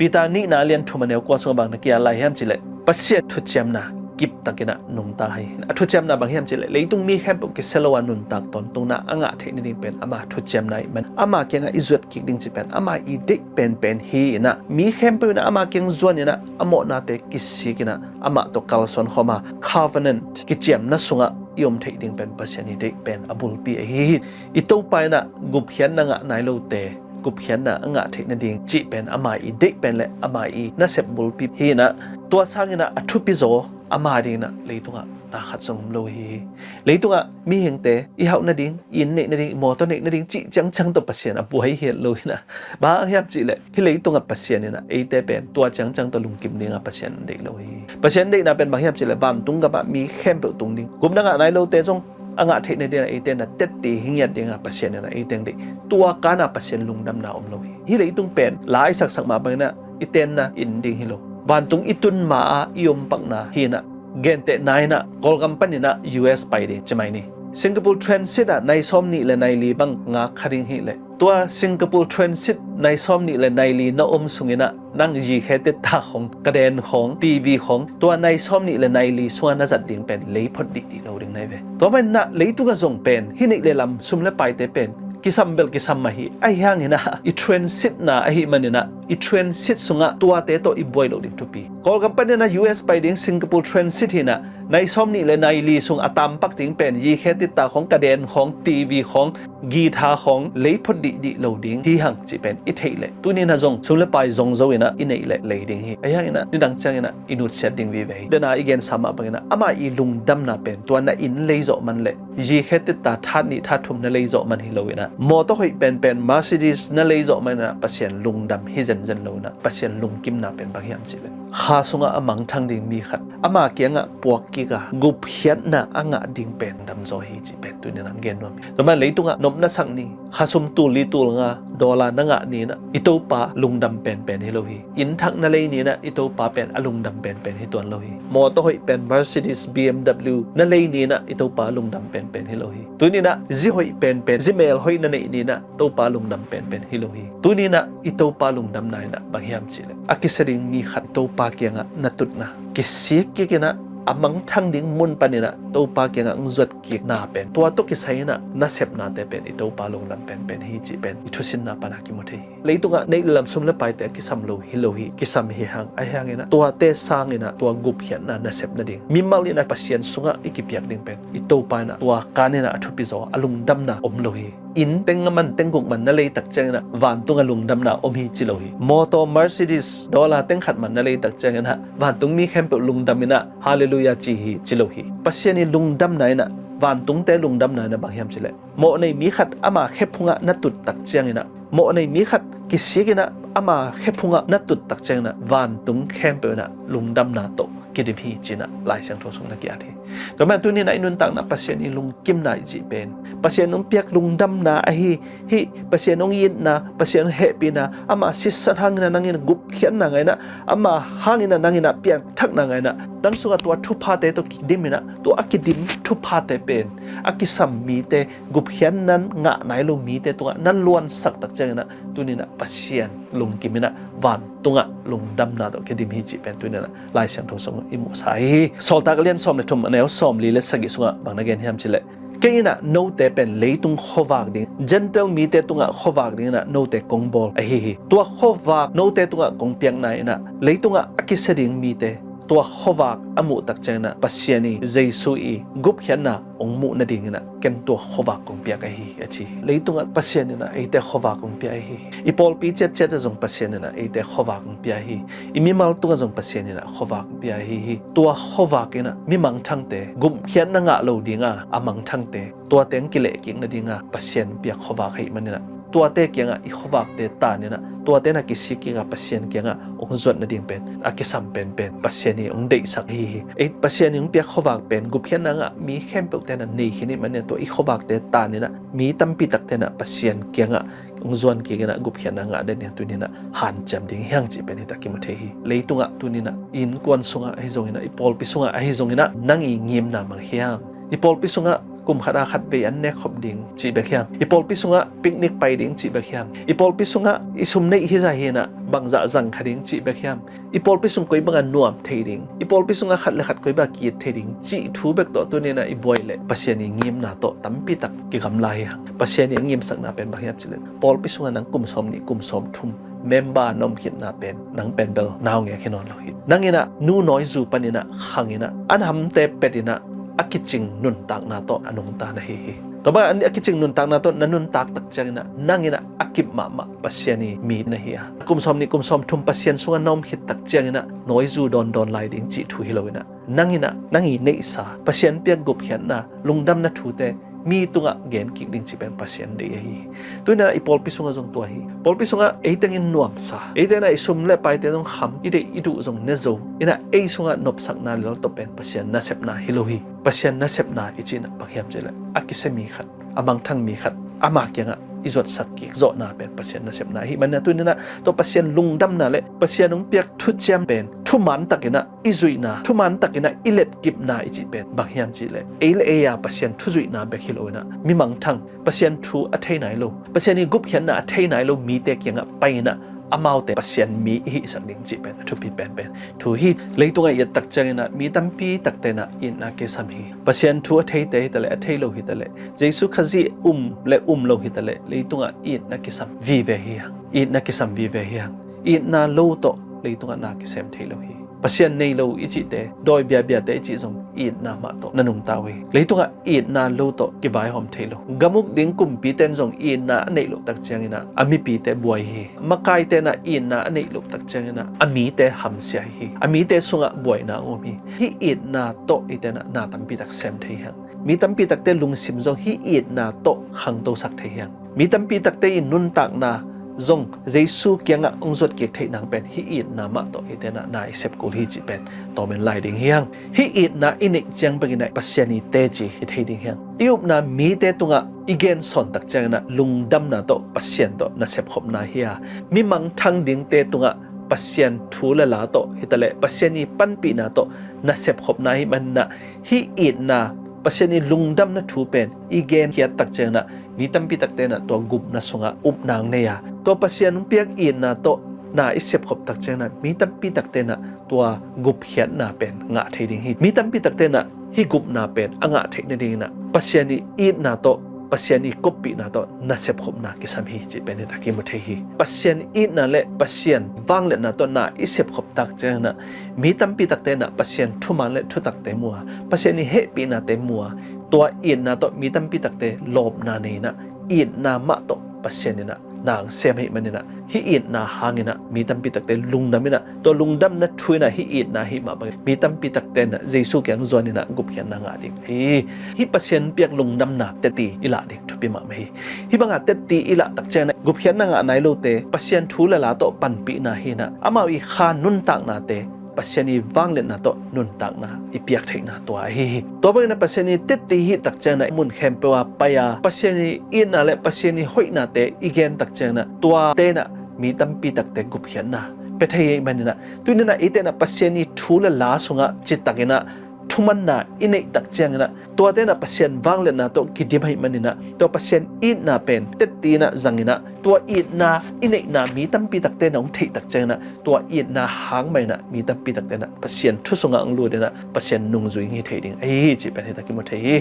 Peter nihna lian thum a neu kua sungah bang na kiat lai hiam cih leh, Pasian thuciamna kiptakin ah nungta hi. A thuciamna bang hiam cih leh, leitung mi khempeuh kisia lo a nuntak tawntungna a ngah theih nading pen ama thuciamna ahih man, ama kiangah i zuat kik ding cih pen ama i deih penpen hi in ah, mi khempeuh in ah ama kiang zuan in ah a mawhnate kisik in ah amah tawh kalsuan khawm a, covenant kiciamna sungah i om theih ding pen Pasian i deih pen a bulpi ahi hi. I Topa in ah gupkhiatna ngah nai lote gupkhiatna a ngah theih nading cih pen ama i deih pen le ama i nasep bulpi hi inah, tua sang inah a thupi zaw ama ding inah leitungah na khat zong om lo hi. Leitungah mihingte i hauh nading, i inn neih nading, i mawtaw neih nading cih ciangciang tawh Pasian a buai hial lo hi inah. Bang hang hiam cih leh hih leitungah Pasian inah eite pen tua ciangciang tawh lungkim dingah Pasian deih lo hi. Pasian deihna pen bang hiam cih leh vantung gamah mi khempeuh tung ding, gupna ngah nai lote zong a ngah theih nading inah eite na tetti hi ngiat dingah Pasian inah eite deih. Tua kana Pasian lungdamna om lo hi. Hih leitung pen la i saksak mah bang inah i tenna inn ding hi lo. Vantung i tun ma-a i om pakna hi inah, gentehna inah Kawlgam pan inah U S pai ding ci mai ni. Singapore transit ah nai sawm nih le nai li bang ngak kha ding hi leh, tua Singapore transit nai sawm nih le nai li na om sung inah nang yikhe titta khawng, kaden khawng, T V khawng, tua nai sawm nih le nai li sungah na zat ding pen lei phot dihdih lo ding nai ve. Tua man inah leitungah zong pen hih neih le lam sum le paite pen kisam bel kisam mah hi. Ahi hang inah i transit na ahi man inah i transit sungah tuate tawh i buai loh ding thupi. Kawlgam pan inah U S pai ding Singapore transit hi inah nai sawm nih le nai li sung a tampak ding pen yikhe titta khawng, kaden khawng, T V khawng, guitar khawng lei phot dihdih lo ding hi hang cih pen i theih leh, tuni inah zong sum le pai zong zo inah i neih leh lei ding hi. Ahi hang inah nidang ciang inah i nutsiat ding vive hi. Dena i gensa mah bang inah ama i lungdamna pen tua na inn lei zawh man leh, yikhe titta that nih that thum na lei zawh man hi lo inah, mawtaw hoih penpen Mercedes na lei zawh man inah Pasian lungdam hi zenzen lo inah, Pasian lungkimna pen bang hiam cih leh kha sungah a mangthang ding mi khat ama kiangah puak kik a gupkhiatna a ngah ding pen damzaw hi cih pen tuni inah gen nuam hi. Tua man leitungah nopna sak ni, khasum tul li tul nga dollar na ngah ni inah i Topa lungdam penpen hi lo hi. Inn thak na lei ni inah i Topa pen a lungdam penpen hi tuan lo hi. Mawtaw hoih pen Mercedes, B M W na lei ni inah i Topa lungdam penpen hi lo hi. Tuni inah zi hoih penpen, zi mel hoih na neih ni inah Topa lungdam penpen hi lo hi. Tuni inah i Topa lungdamna inah bang hiam cih leh a kisia ding mi khat Topa kiangah na tutna, kisik kik inah a mangthang ding mun pan inah Topa kiangah hong zuat kikna pen, tua tawh kisai inah na sepnate pen i Topa lungdam penpen hi cih pen i thusinna pan a kimu thei hi. Leitungah neih le lam sum le paite a kisam lo hi lo hi, kisam hi hang. Ahi hang inah tuate sang inah tua gupkhiatna na sep nading, mimal inah Pasian sungah i kipiak ding pen i Topa inah tua kan inah a thupi zaw a lungdamna om lo hi. Inn teng a man, teng guk man na lei tak ciang inah vantung a lungdamna om hi ci lo hi. Mawtaw Mercedes dollar teng khat man na lei tak ciang inah vantung mi khempeuh lungdam inah Halleluiah ci hi ci lo hi. Pasian i lungdamna inah vantungte lungdamna inah bang hiam cih leh, mawhnei mi khat ama khephungah na tut tak ciang inah, mawhnei mi khat kisik inah ama khephungah na tut tak ciang inah vantung khempeuh inah lungdamna tawh kidim hi ci inah Lai Siangtho sung na ki-at hi. Tua man tuni inah i nuntakna Pasian i lungkimna i cih pen Pasian hong piak lungdamna ahi hi. Pasian hong itna, Pasian hong hehpihna, ama sisan hang inah nang inah gupkhiatna ngah inah, ama hang inah nang inah piangthakna ngah inah, nang sungah tua thuphate tawh kidim inah, tua a kidim thuphate pen a kisam mite, gupkhiatna ngah nai lo mite tungah na luansak tak ciang inah tuni inah Pasian lungkim inah vantungah lungdamna tawh kidim hi cih pen tuni inah Lai Siangtho sung i muhsa hi. Sawltak a lian sawm le thum, a neu sawm li le sagih sungah bang na gen hiam cih leh, kei inah note pen leitung khuavak ding, Gentile mite tungah khuavak ding inah note kong bawl ahi hi. Tua khuavak note tungah kong piakna inah leitungah a kisia ding mite tua khuavak a muh tak ciang inah Pasian i, Jesu i gupkhiatna hong muh nading inah ken tua khuavak kong piak ahi hi a ci hi. Leitungah Pasian inah eite khuavak hong pia ahi hi. I pawlpi ciatciat ah zong Pasian inah eite khuavak hong pia ahi hi. I mimal tungah zong Pasian inah khuavak hong pia ahi hi. Tua khuavak inah mi mangthangte, gupkhiatna ngah lo dinga a mangthangte, tuate hong kilehkik nadinga Pasian piak khuavak ahih man inah tuate kiangah i khuavakte tan inah tuate na kisik kik a Pasian kiangah hong zuat nading pen a kisam penpen Pasian i hong deihsak ahi hi. Ei, Pasian i hong piak khuavak pen gupkhiatna ngah mi khempeuhte na nei khin ahih man inah tua i khuavakte tan inah mi tampi takte na Pasian kiangah hong zuan kik inah gupkhiatna ngah nading tuni inah hanciam ding hi hang cih pen hita kimu thei hi. Leitungah tuni inah i innkuan sungah ahi zong inah, i pawlpi sungah ahi zong inah nang i ngimna mang hiam? I pawlpi sungah kum khat a khat vei an nek khop ding cih bek hiam? I pawlpi sungah picnic pai ding cih bek hiam? I pawlpi sungah i sum neih hizah hi inah bangzah zang kha ding cih bek hiam? I pawlpi sung koi bangah nuam thei ding, i pawlpi sungah khat le khat koi bangah ki-it thei ding cih thu bek tawh tuni inah i buai leh Pasian i ngimna tawh tampi tak kigamla hi hang. Pasian i a ngimsakna pen bang hiam cih leh, pawlpi sungah nang kum sawm nih, kum sawm thum member na om khitna pen nang pen bel naungek hi nawn lo hi. Nang inah nu nawi zu pan inah khang inah an hamte pet inah a kicing nuntakna tawh a nungta na hi hi. Tua bangah a kicing nuntakna tawh na nuntak tak ciangin ah nang in ah a kip mahmah Pasian i mi na hi a, kum sawm nih kum sawm thum Pasian sungah na om khit tak ciangin ah nawizu dawndawn lai ding cih thu hi lo in ah, nang in ah nang i neihsa Pasian piak gupkhiatna, lungdamna thute mi tungah gen kik ding cih pen Pasian deih ahi hi. Tu in ah i pawlpi sungah zong tua hi. Pawlpi sungah ei tengin nuamsa, ei tengin ah i sum le paite zong kham, i deih i duh zong ne zo in ah ei sungah nopsakna le laltop pen Pasian nasepna hi lo hi. Pasian nasepna i cih in ah bang hiam cih leh a kisia mi khat, a mangthang mi khat ama kiangah i zuatsak kik zawhna pen Pasian nasepna ahih manin ah, tu in ah tua Pasian lungdamna le Pasian hong piak thuciam pen thuman takin ah i zuihna, thuman takin ah i letkipna i cih pen bang hiam cih leh ei le ei a Pasian thu zuihna bek hi lo in ah, mi mangthang, Pasian thu a thei nai lo, Pasian i gupkhiatna a thei nai lo mite kiangah pai in ah amaute Pasian mi i hihsak ding cih pen a thupi penpen thu hi. Leitungah i et tak ciangin ah mi tampi takte in ah itna kisam hi. Pasian thu a theite hi taleh, a thei lo hi taleh, Jesu Khazih um le um lo hi taleh, leitungah itna kisam vive hi hang. Itna kisam vive hi hang. Itna lo tawh leitungah na kisem thei lo hi. Pasian nei lo i cihte, dawi biabiate i cih zong itna mah tawh na nungta uh hi. Leitungah itna lo tawh kivaihawm thei lo. Gamuk ding kumpite in zong itna a neih loh tak ciangin ah a mipite buai hi. Makaite in ah itna a neih loh tak ciangin ah a mite hamsia hi. A mite sungah buaina a um hi. Hih itna tawh eite in ah na tampi tak sem thei hi hang. Mi tampi takte lungsim zong hih itna tawh khangtosak thei hi hang. Mi tampi takte i nuntakna zong Jesu kiangah hong zuat kik theih nang pen hih itna mah tawh eite in ah na i sep kul hi cih pen tawmen lai ding hi hang. Hih itna i neih ciang bek in ah Pasian i teci i thei ding hi hang. I upna mite tungah i gensawn tak ciangin ah lungdamna tawh Pasian tawh na sepkhopna hi a, mi mangthang dingte tungah Pasian thu le la tawh hi taleh, Pasian i panpihna tawh na sepkhopna ahih manin ah, hih itna, Pasian i lungdamna thu pen i genkhiat tak ciangin ah mi tampi takte in ah tua gupna sungah upna hong nei a, tua Pasian hong piak itna tawh na i sepkhop tak ciangin ah mi tampi takte in ah tua gupkhiatna pen ngah thei ding hi. Mi tampi takte in ah hih gupna pen a ngah theih nadingin ah Pasian i itna tawh, Pasian i koppihna tawh na sepkhopna kisam hi cih pen hi tak i mu thei hi. Pasian itna le Pasian vangliatna tawh na i sepkhop tak ciangin ah mi tampi takte in ah Pasian thuman le thutakte mu a, Pasian i hehpihnate mu a, tua itna tawh mi tampi takte lawpna nei in ah, itna mah tawh Pasian in ah na hong sem ahih manin ah, hih itna hangin ah mi tampi takte lungdam in ah, tua lungdamna thu in ah hih itna ahih mah bangin mi tampi takte in ah Jesu kiang zuan in ah gupkhiatna ngah ding hi. Hih Pasian piak lungdamna tetti i lah ding thupi mahmah hi. Hih banga tetti i lah tak ciangin ah gupkhiatna ngah nai lote, Pasian thu le la tawh panpihna hi in ah, amau i kha nuntaknate Pasian i vangliatna tawh nuntakna i piak theihna tua ahi hi. Tua bangin ah Pasian i tetti hih tak ciangin ah mun khempeuh ah pai a, Pasian i itna le Pasian i hoihnate i gen tak ciangin ah, tuate in ah mi tampi takte gupkhiatna pia thei ahih manin ah, tu in ah eite in ah Pasian i thu le la sungah citakin ah thumanna i neih tak ciangin ah, tuate in ah Pasian vangliatna tawh kidim ahih manin ah, tua Pasian itna pen tetti in ah zangin ah, tua itna i neihna mi tampi takte in ah hong theih tak ciangin ah, tua itna hang mah in ah mi tampi takte in ah Pasian thu sungah hong lut in ah Pasian nungzui hi thei ding ahi hi cih pen hi tak i mu thei hi.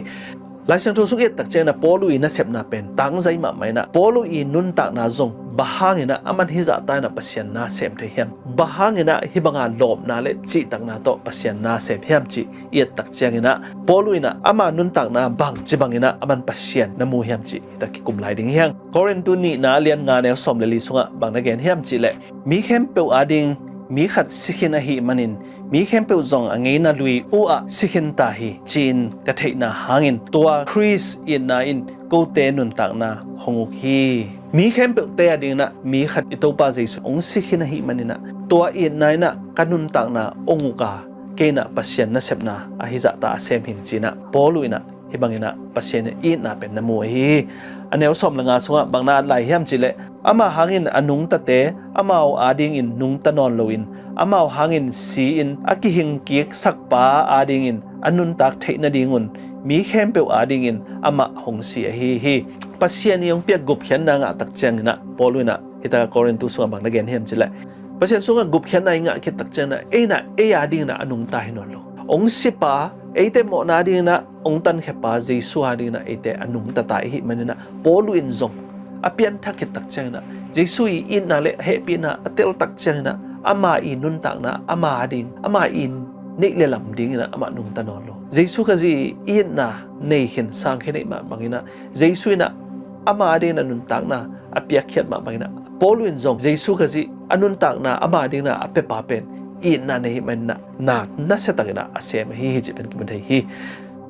Lai Siangtho sung i et tak ciangin ah Paulu i nasepna pen tangzai mahmah in ah, Paulu i nuntakna zong bang hangin ah aman hih zahta in ah Pasian na sem thei hiam? Bang hangin ah hih banga lawpna le cihtakna tawh Pasian na sem hiam cih i et tak ciangin ah, Paulu in ah ama nuntakna bangci bangin ah aman Pasian na mu hiam cih hi tak kikum lai ding hi hang. Korintu nihna a lian nga neu sawm le li sungah bang na gen hiam cih leh, mi khempeuh ading mi khat si khin ahih manin, mi khempeuh zong a ngeina lui uhah si khin ta hi, ci-in ka theihna hangin, tua Khrist itna in kote nuntakna hong uk hi. Mi khempeuhte adingin ah mi khat i Topa Jesu hong si khin ahih manin ah, tua itna in ah ka nuntakna hong uk a, kei in ah Pasian nasepna ahi zahta a sem hing ci-in ah Paulu in ah hih bangin ah Pasian itna pen na mu ahi hi. A neu sawm le nga sungah bang na at lai hiam cih leh, ama hangin a nungtate amau adingin nungta nawn loin, amau hangin si-in a kihingkiksak pa adingin a nuntak theih nadingun mi khempeuh adingin amah hong si ahi hi. Pasian i hong piak gupkhiatna ngah tak ciangin ah Paulu in ah hih tak a Korintu sungah bang na gen hiam cih leh, Pasian sungah gupkhiatna i ngah khit tak ciangin ah ei in ah ei adingin ah a nungta hi nawn lo. Hong sipa, eite mawhna adingin ah hong tankhia pa Jesu adingin ah eite a nungta ta i hih manin ah, Paulu in zong a pianthak khit tak ciangin ah Jesu i itna le hehpihna a tel tak ciangin ah ama i nuntakna, ama ading, ama i neih le lam dingin ah amah nungta nawn lo. Jesu Khazih itna nei khin sang khin ahih mah bangin ah, Jesu in ah ama dingin ah nuntakna a piakkhiat mah bangin ah, Paul in zong Jesu Khazih a nuntakna ama dingin ah a piapa pen itna nei ahih manin ah na, nasia takin ah a sem ahi hi cih pen kimu thei hi.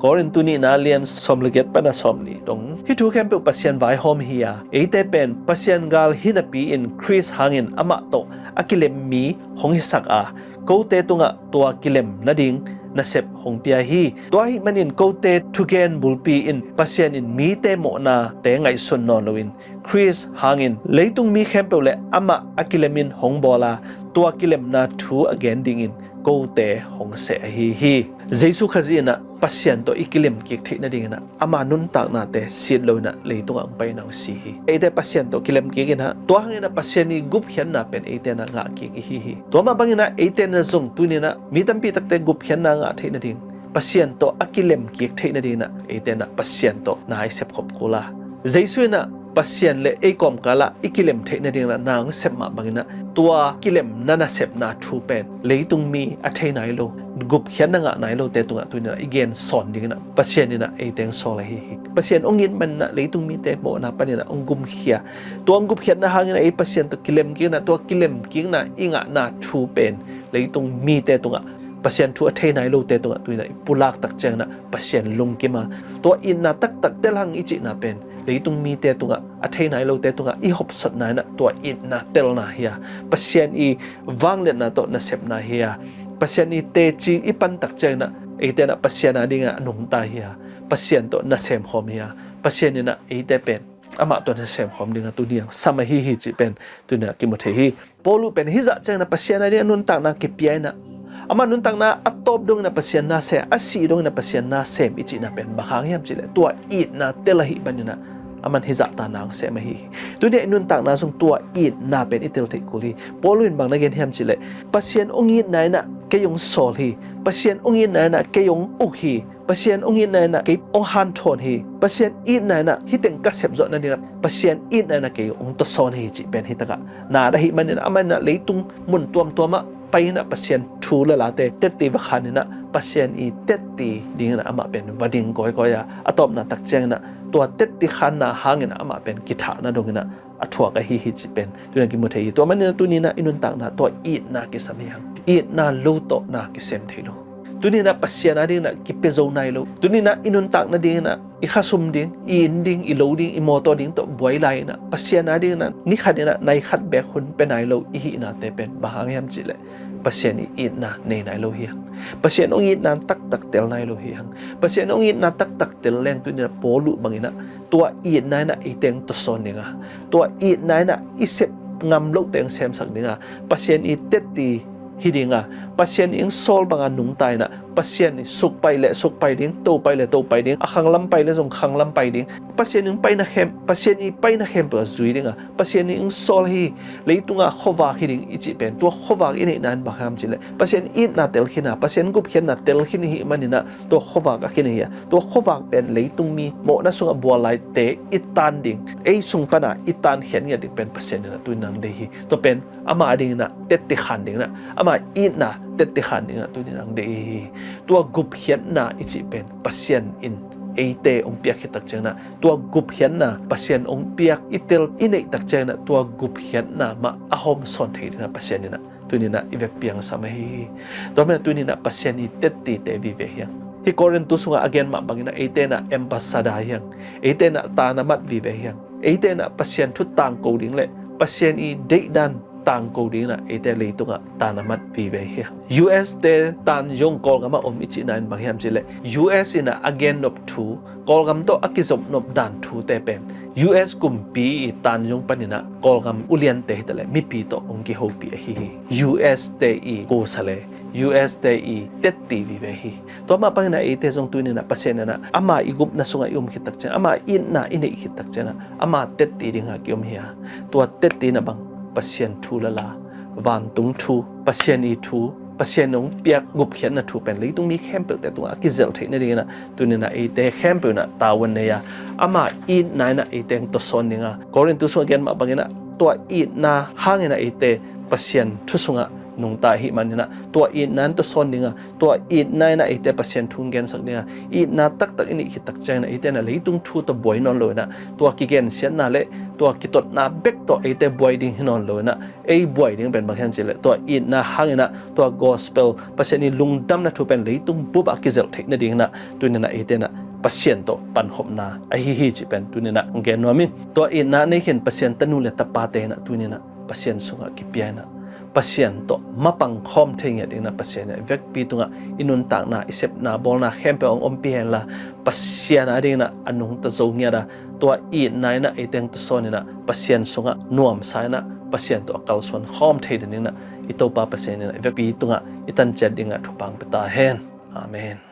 Korintu nihna lian sawm le giat pan a sawm nih dong, hih thu khempeuh Pasian vaihawm hi a, eite pen Pasian gal hi napi-in Khrist hangin amah tawh a kilem mi hong hisak a, kote tungah tua kilem nading nasep hong pia hi. Tua ahih manin kote thugen bulpi in Pasian in mite mawhnate ngaihsun nawn loin, Khrist hangin leitung mi khempeuh le amah a kilemin hong bawl a, tua kilemna thu a gen dingin kote hong seh ahi hi. Jesu Khazih in ah Pasian tawh i kilemkik theih nadingin ah ama nuntaknate sit loin ah leitungah hong pai in ah hong si hi. Eite Pasian tawh kilemkik in ah, tua hangin ah Pasian i gupkhiatna pen eite in ah ngahkik i hi hi. Tua mah bangin ah eite in ah zong tuni in ah mi tampi takte gupkhiatna ngah theih nading, Pasian tawh a kilemkik theih nadingin ah eite in ah Pasian tawh na i sepkhop kul a, Jesu in ah Pasian le ei kawmkalah i kilem theih nadingin ah na hong sep mah bangin ah, tua kilemna nasepna thu pen leitung mi a thei nai lo, gupkhiatna ngah nai lote tungah tuni in ah i gen sawn dingin ah Pasian in ah eite hong sawl ahi hi. Pasian hong it manin ah leitung mite mawhna panin ah hong gumkhia. Tua hong gupkhiatna hangin ah ei Pasian tawh kilemkik in ah, tua kilemkikna i ngahna thu pen leitung mite tungah Pasian thu a thei nai lote tungah tuni in ah i pulak tak ciangin ah Pasian lungkim a, tua itna taktak tel hang i cihna pen leitung mite tungah, a thei nai lote tungah i hopsotna in ah tua itna telna hi a, Pasian i vangliatna tawh nasepna hi a, Pasian i teci i pan tak ciangin ah eite in ah Pasian a dingin ah a nungta hi a, Pasian tawh na semkhawm hi a, Pasian in ah eite pen amah tawh na semkhawm dingin ah tuni hong sam ahi hi cih pen tuni in ah kimu thei hi. Paulu pen hih zah ciangin ah Pasian a dingin ah nuntakna kipia in ah, amah nuntakna a tawp dongin ah Pasian na sem, a sih dongin ah Pasian na sem i cihna pen bang hang hiam cih leh tua itna tel ahih manin ah aman hih zahta na hong sem ahi hi. Tuni ah i nuntakna zong tua itna pen i tel theih kul hi. Paulu in bang na gen hiam cih leh, Pasian hong itna in ah kei hong sawl hi. Pasian hong itna in ah kei hong uk hi. Pasian hong itna in ah kei hong hanthawn hi. Pasian itna in ah hih teng ka sep zawh nadingin ah Pasian itna in ah kei hong tawsawn hi cih pen hi takah na at ahih manin ah, aman in ah leitung mun tuamtuam ah pai in ah Pasian thu le late tetti va khan in ah Pasian i tetti dingin ah amah pen va ding kawikawi a, a tawpna tak ciangin ah tua tetti khanna hangin ah amah pen kithahna dongin ah a thuak ahi hi cih pen tuni in ah kimu thei hi. Tua manin ah tuni in ah i nuntakna tua itna kisam hi hang. Itna lo tawh na kisem thei lo. Tuni in ah Pasian a dingin ah kipia zo nai lo. Tuni in ah i nuntak nadingin ah i khasum ding, i inn ding, i lo ding, i mawtaw ding tawh buai lai in ah Pasian a dingin ah ni khat in ah nai khat beek hun pia nai lo i hihnate pen bang hang hiam cih leh, Pasian i itna nei nai lo hi hang. Pasian hong itna taktak tel nai lo hi hang. Pasian hong itna taktak tel leng tuni in ah Paulu bangin ah tua itna in ah eite hong tawsawn ding a, tua itna in ah i sep ngam lohte hong semsak ding a, Pasian i tetti hi ding a, Pasian i hong sawl banga nungta in ah Pasian i suk pai le suk pai ding, to pai le to pai ding, a khanglam pai le zong khanglam pai ding, Pasian i hong paina khem, Pasian i paina khempeuh a zui ding a, Pasian i hong sawl hi. Leitunga khuavak hi ding i cih pen tua khuavak i neihna in bang hiam cih leh Pasian itna tel khin a, Pasian gupkhiatna tel khin i hih manin ah tua khuavak a khin ahi a, tua khuavak pen leitung mi mawhna sungah bual laite i tan ding, ei sung pana i tankhia ngiat ding pen Pasian in ah tuni in ah hong deih hi. Tua pen ama dingin ah tetti khan dingin ah, ama itna tetti khan dingin ah tuni in ah hong deih hi. Tua gupkhiatna i cih pen Pasian in eite hong piak khit tak ciangin ah, tua gupkhiatna Pasian hong piak i tel i neih tak ciangin ah tua gupkhiatna mah a hawmsawn thei dingin ah Pasian in ah tuni in ah i vekpi hong sam ahi hi. Tua manin ah tuni in ah Pasian i tettite vive hi hang. Hih Korintu sungah a gen mah bangin ah eite in ah ambassador hi hang. Eite in ah tanamat vive hi hang. Eite in ah Pasian thu tangko ding le Pasian i deihdan tangko dingin ah eite leitungah tanamat vive hi hang. U S te tan zong Kawlgamah om i cihna in bang hiam cih leh U S in ah a gennop thu Kawlgam tawh a kizopnop dan thute pen U S kumpi i tan zong panin ah Kawlgam uliante hi ta leh mipi tawh hong kihopih ahi hi. U S te i kusa le U S te i tetti vive hi. Tua mah bangin ah eite zong tuni in ah Pasian in ah ama i gupna sungah i um khit tak ciang, ama itna i neih khit tak ciang ah ama tetti dingin ah ki-um hi a, tua tetti in ah bang Pasian thu lala, vantung thu, Pasian i thu, Pasian hong piak gupkhiatna thu pen leitung mi khempeuhte tungah a kizelh theih nadingin ah tuni in ah eite khempeuh in ah tavuan nei a, ama itna in ah eite hong tawsawn ding a, Korintu sungah a gen mah bangin ah tua itna hangin ah eite Pasian thu sungah nungta ahih maninah tua itna in tawsawn dinga, tua itna inah eite Pasian thu hong gensak dinga, itna taktak i neih khit tak cianginah eite inah leitung thu tawh buai nawn loinah tua kigensiatna le tua kitotna bek tawh eite buai ding hi nawn loinah ei buai ding pen bang hiam cihleh tua itna hanginah tua gospel Pasian i lungdamna thu pen leitung bupah kizelh theih nadinginah tuninah eite inah Pasian tawh pankhopna ahi hi cih pen tuninah gen nuam in. Tua itna nei khin Pasian tanu le tapate inah tuninah Pasian sungah kipia inah Pasian tawh mapang khawm thei ngiat dinginah Pasian inah i vekpi tungah i nuntakna, i sepna, bawlna khempeuh hong ompih henla Pasian a dinginah a nungta zo ngiat a, tua itna inah eite hong tawsawn inah Pasian sungah nuamsa inah Pasian tawh a kalsuan khawm thei dinginah i Topa Pasian inah i vekpi tungah i tanciat dingah thupha hong pia ta hen. Amen.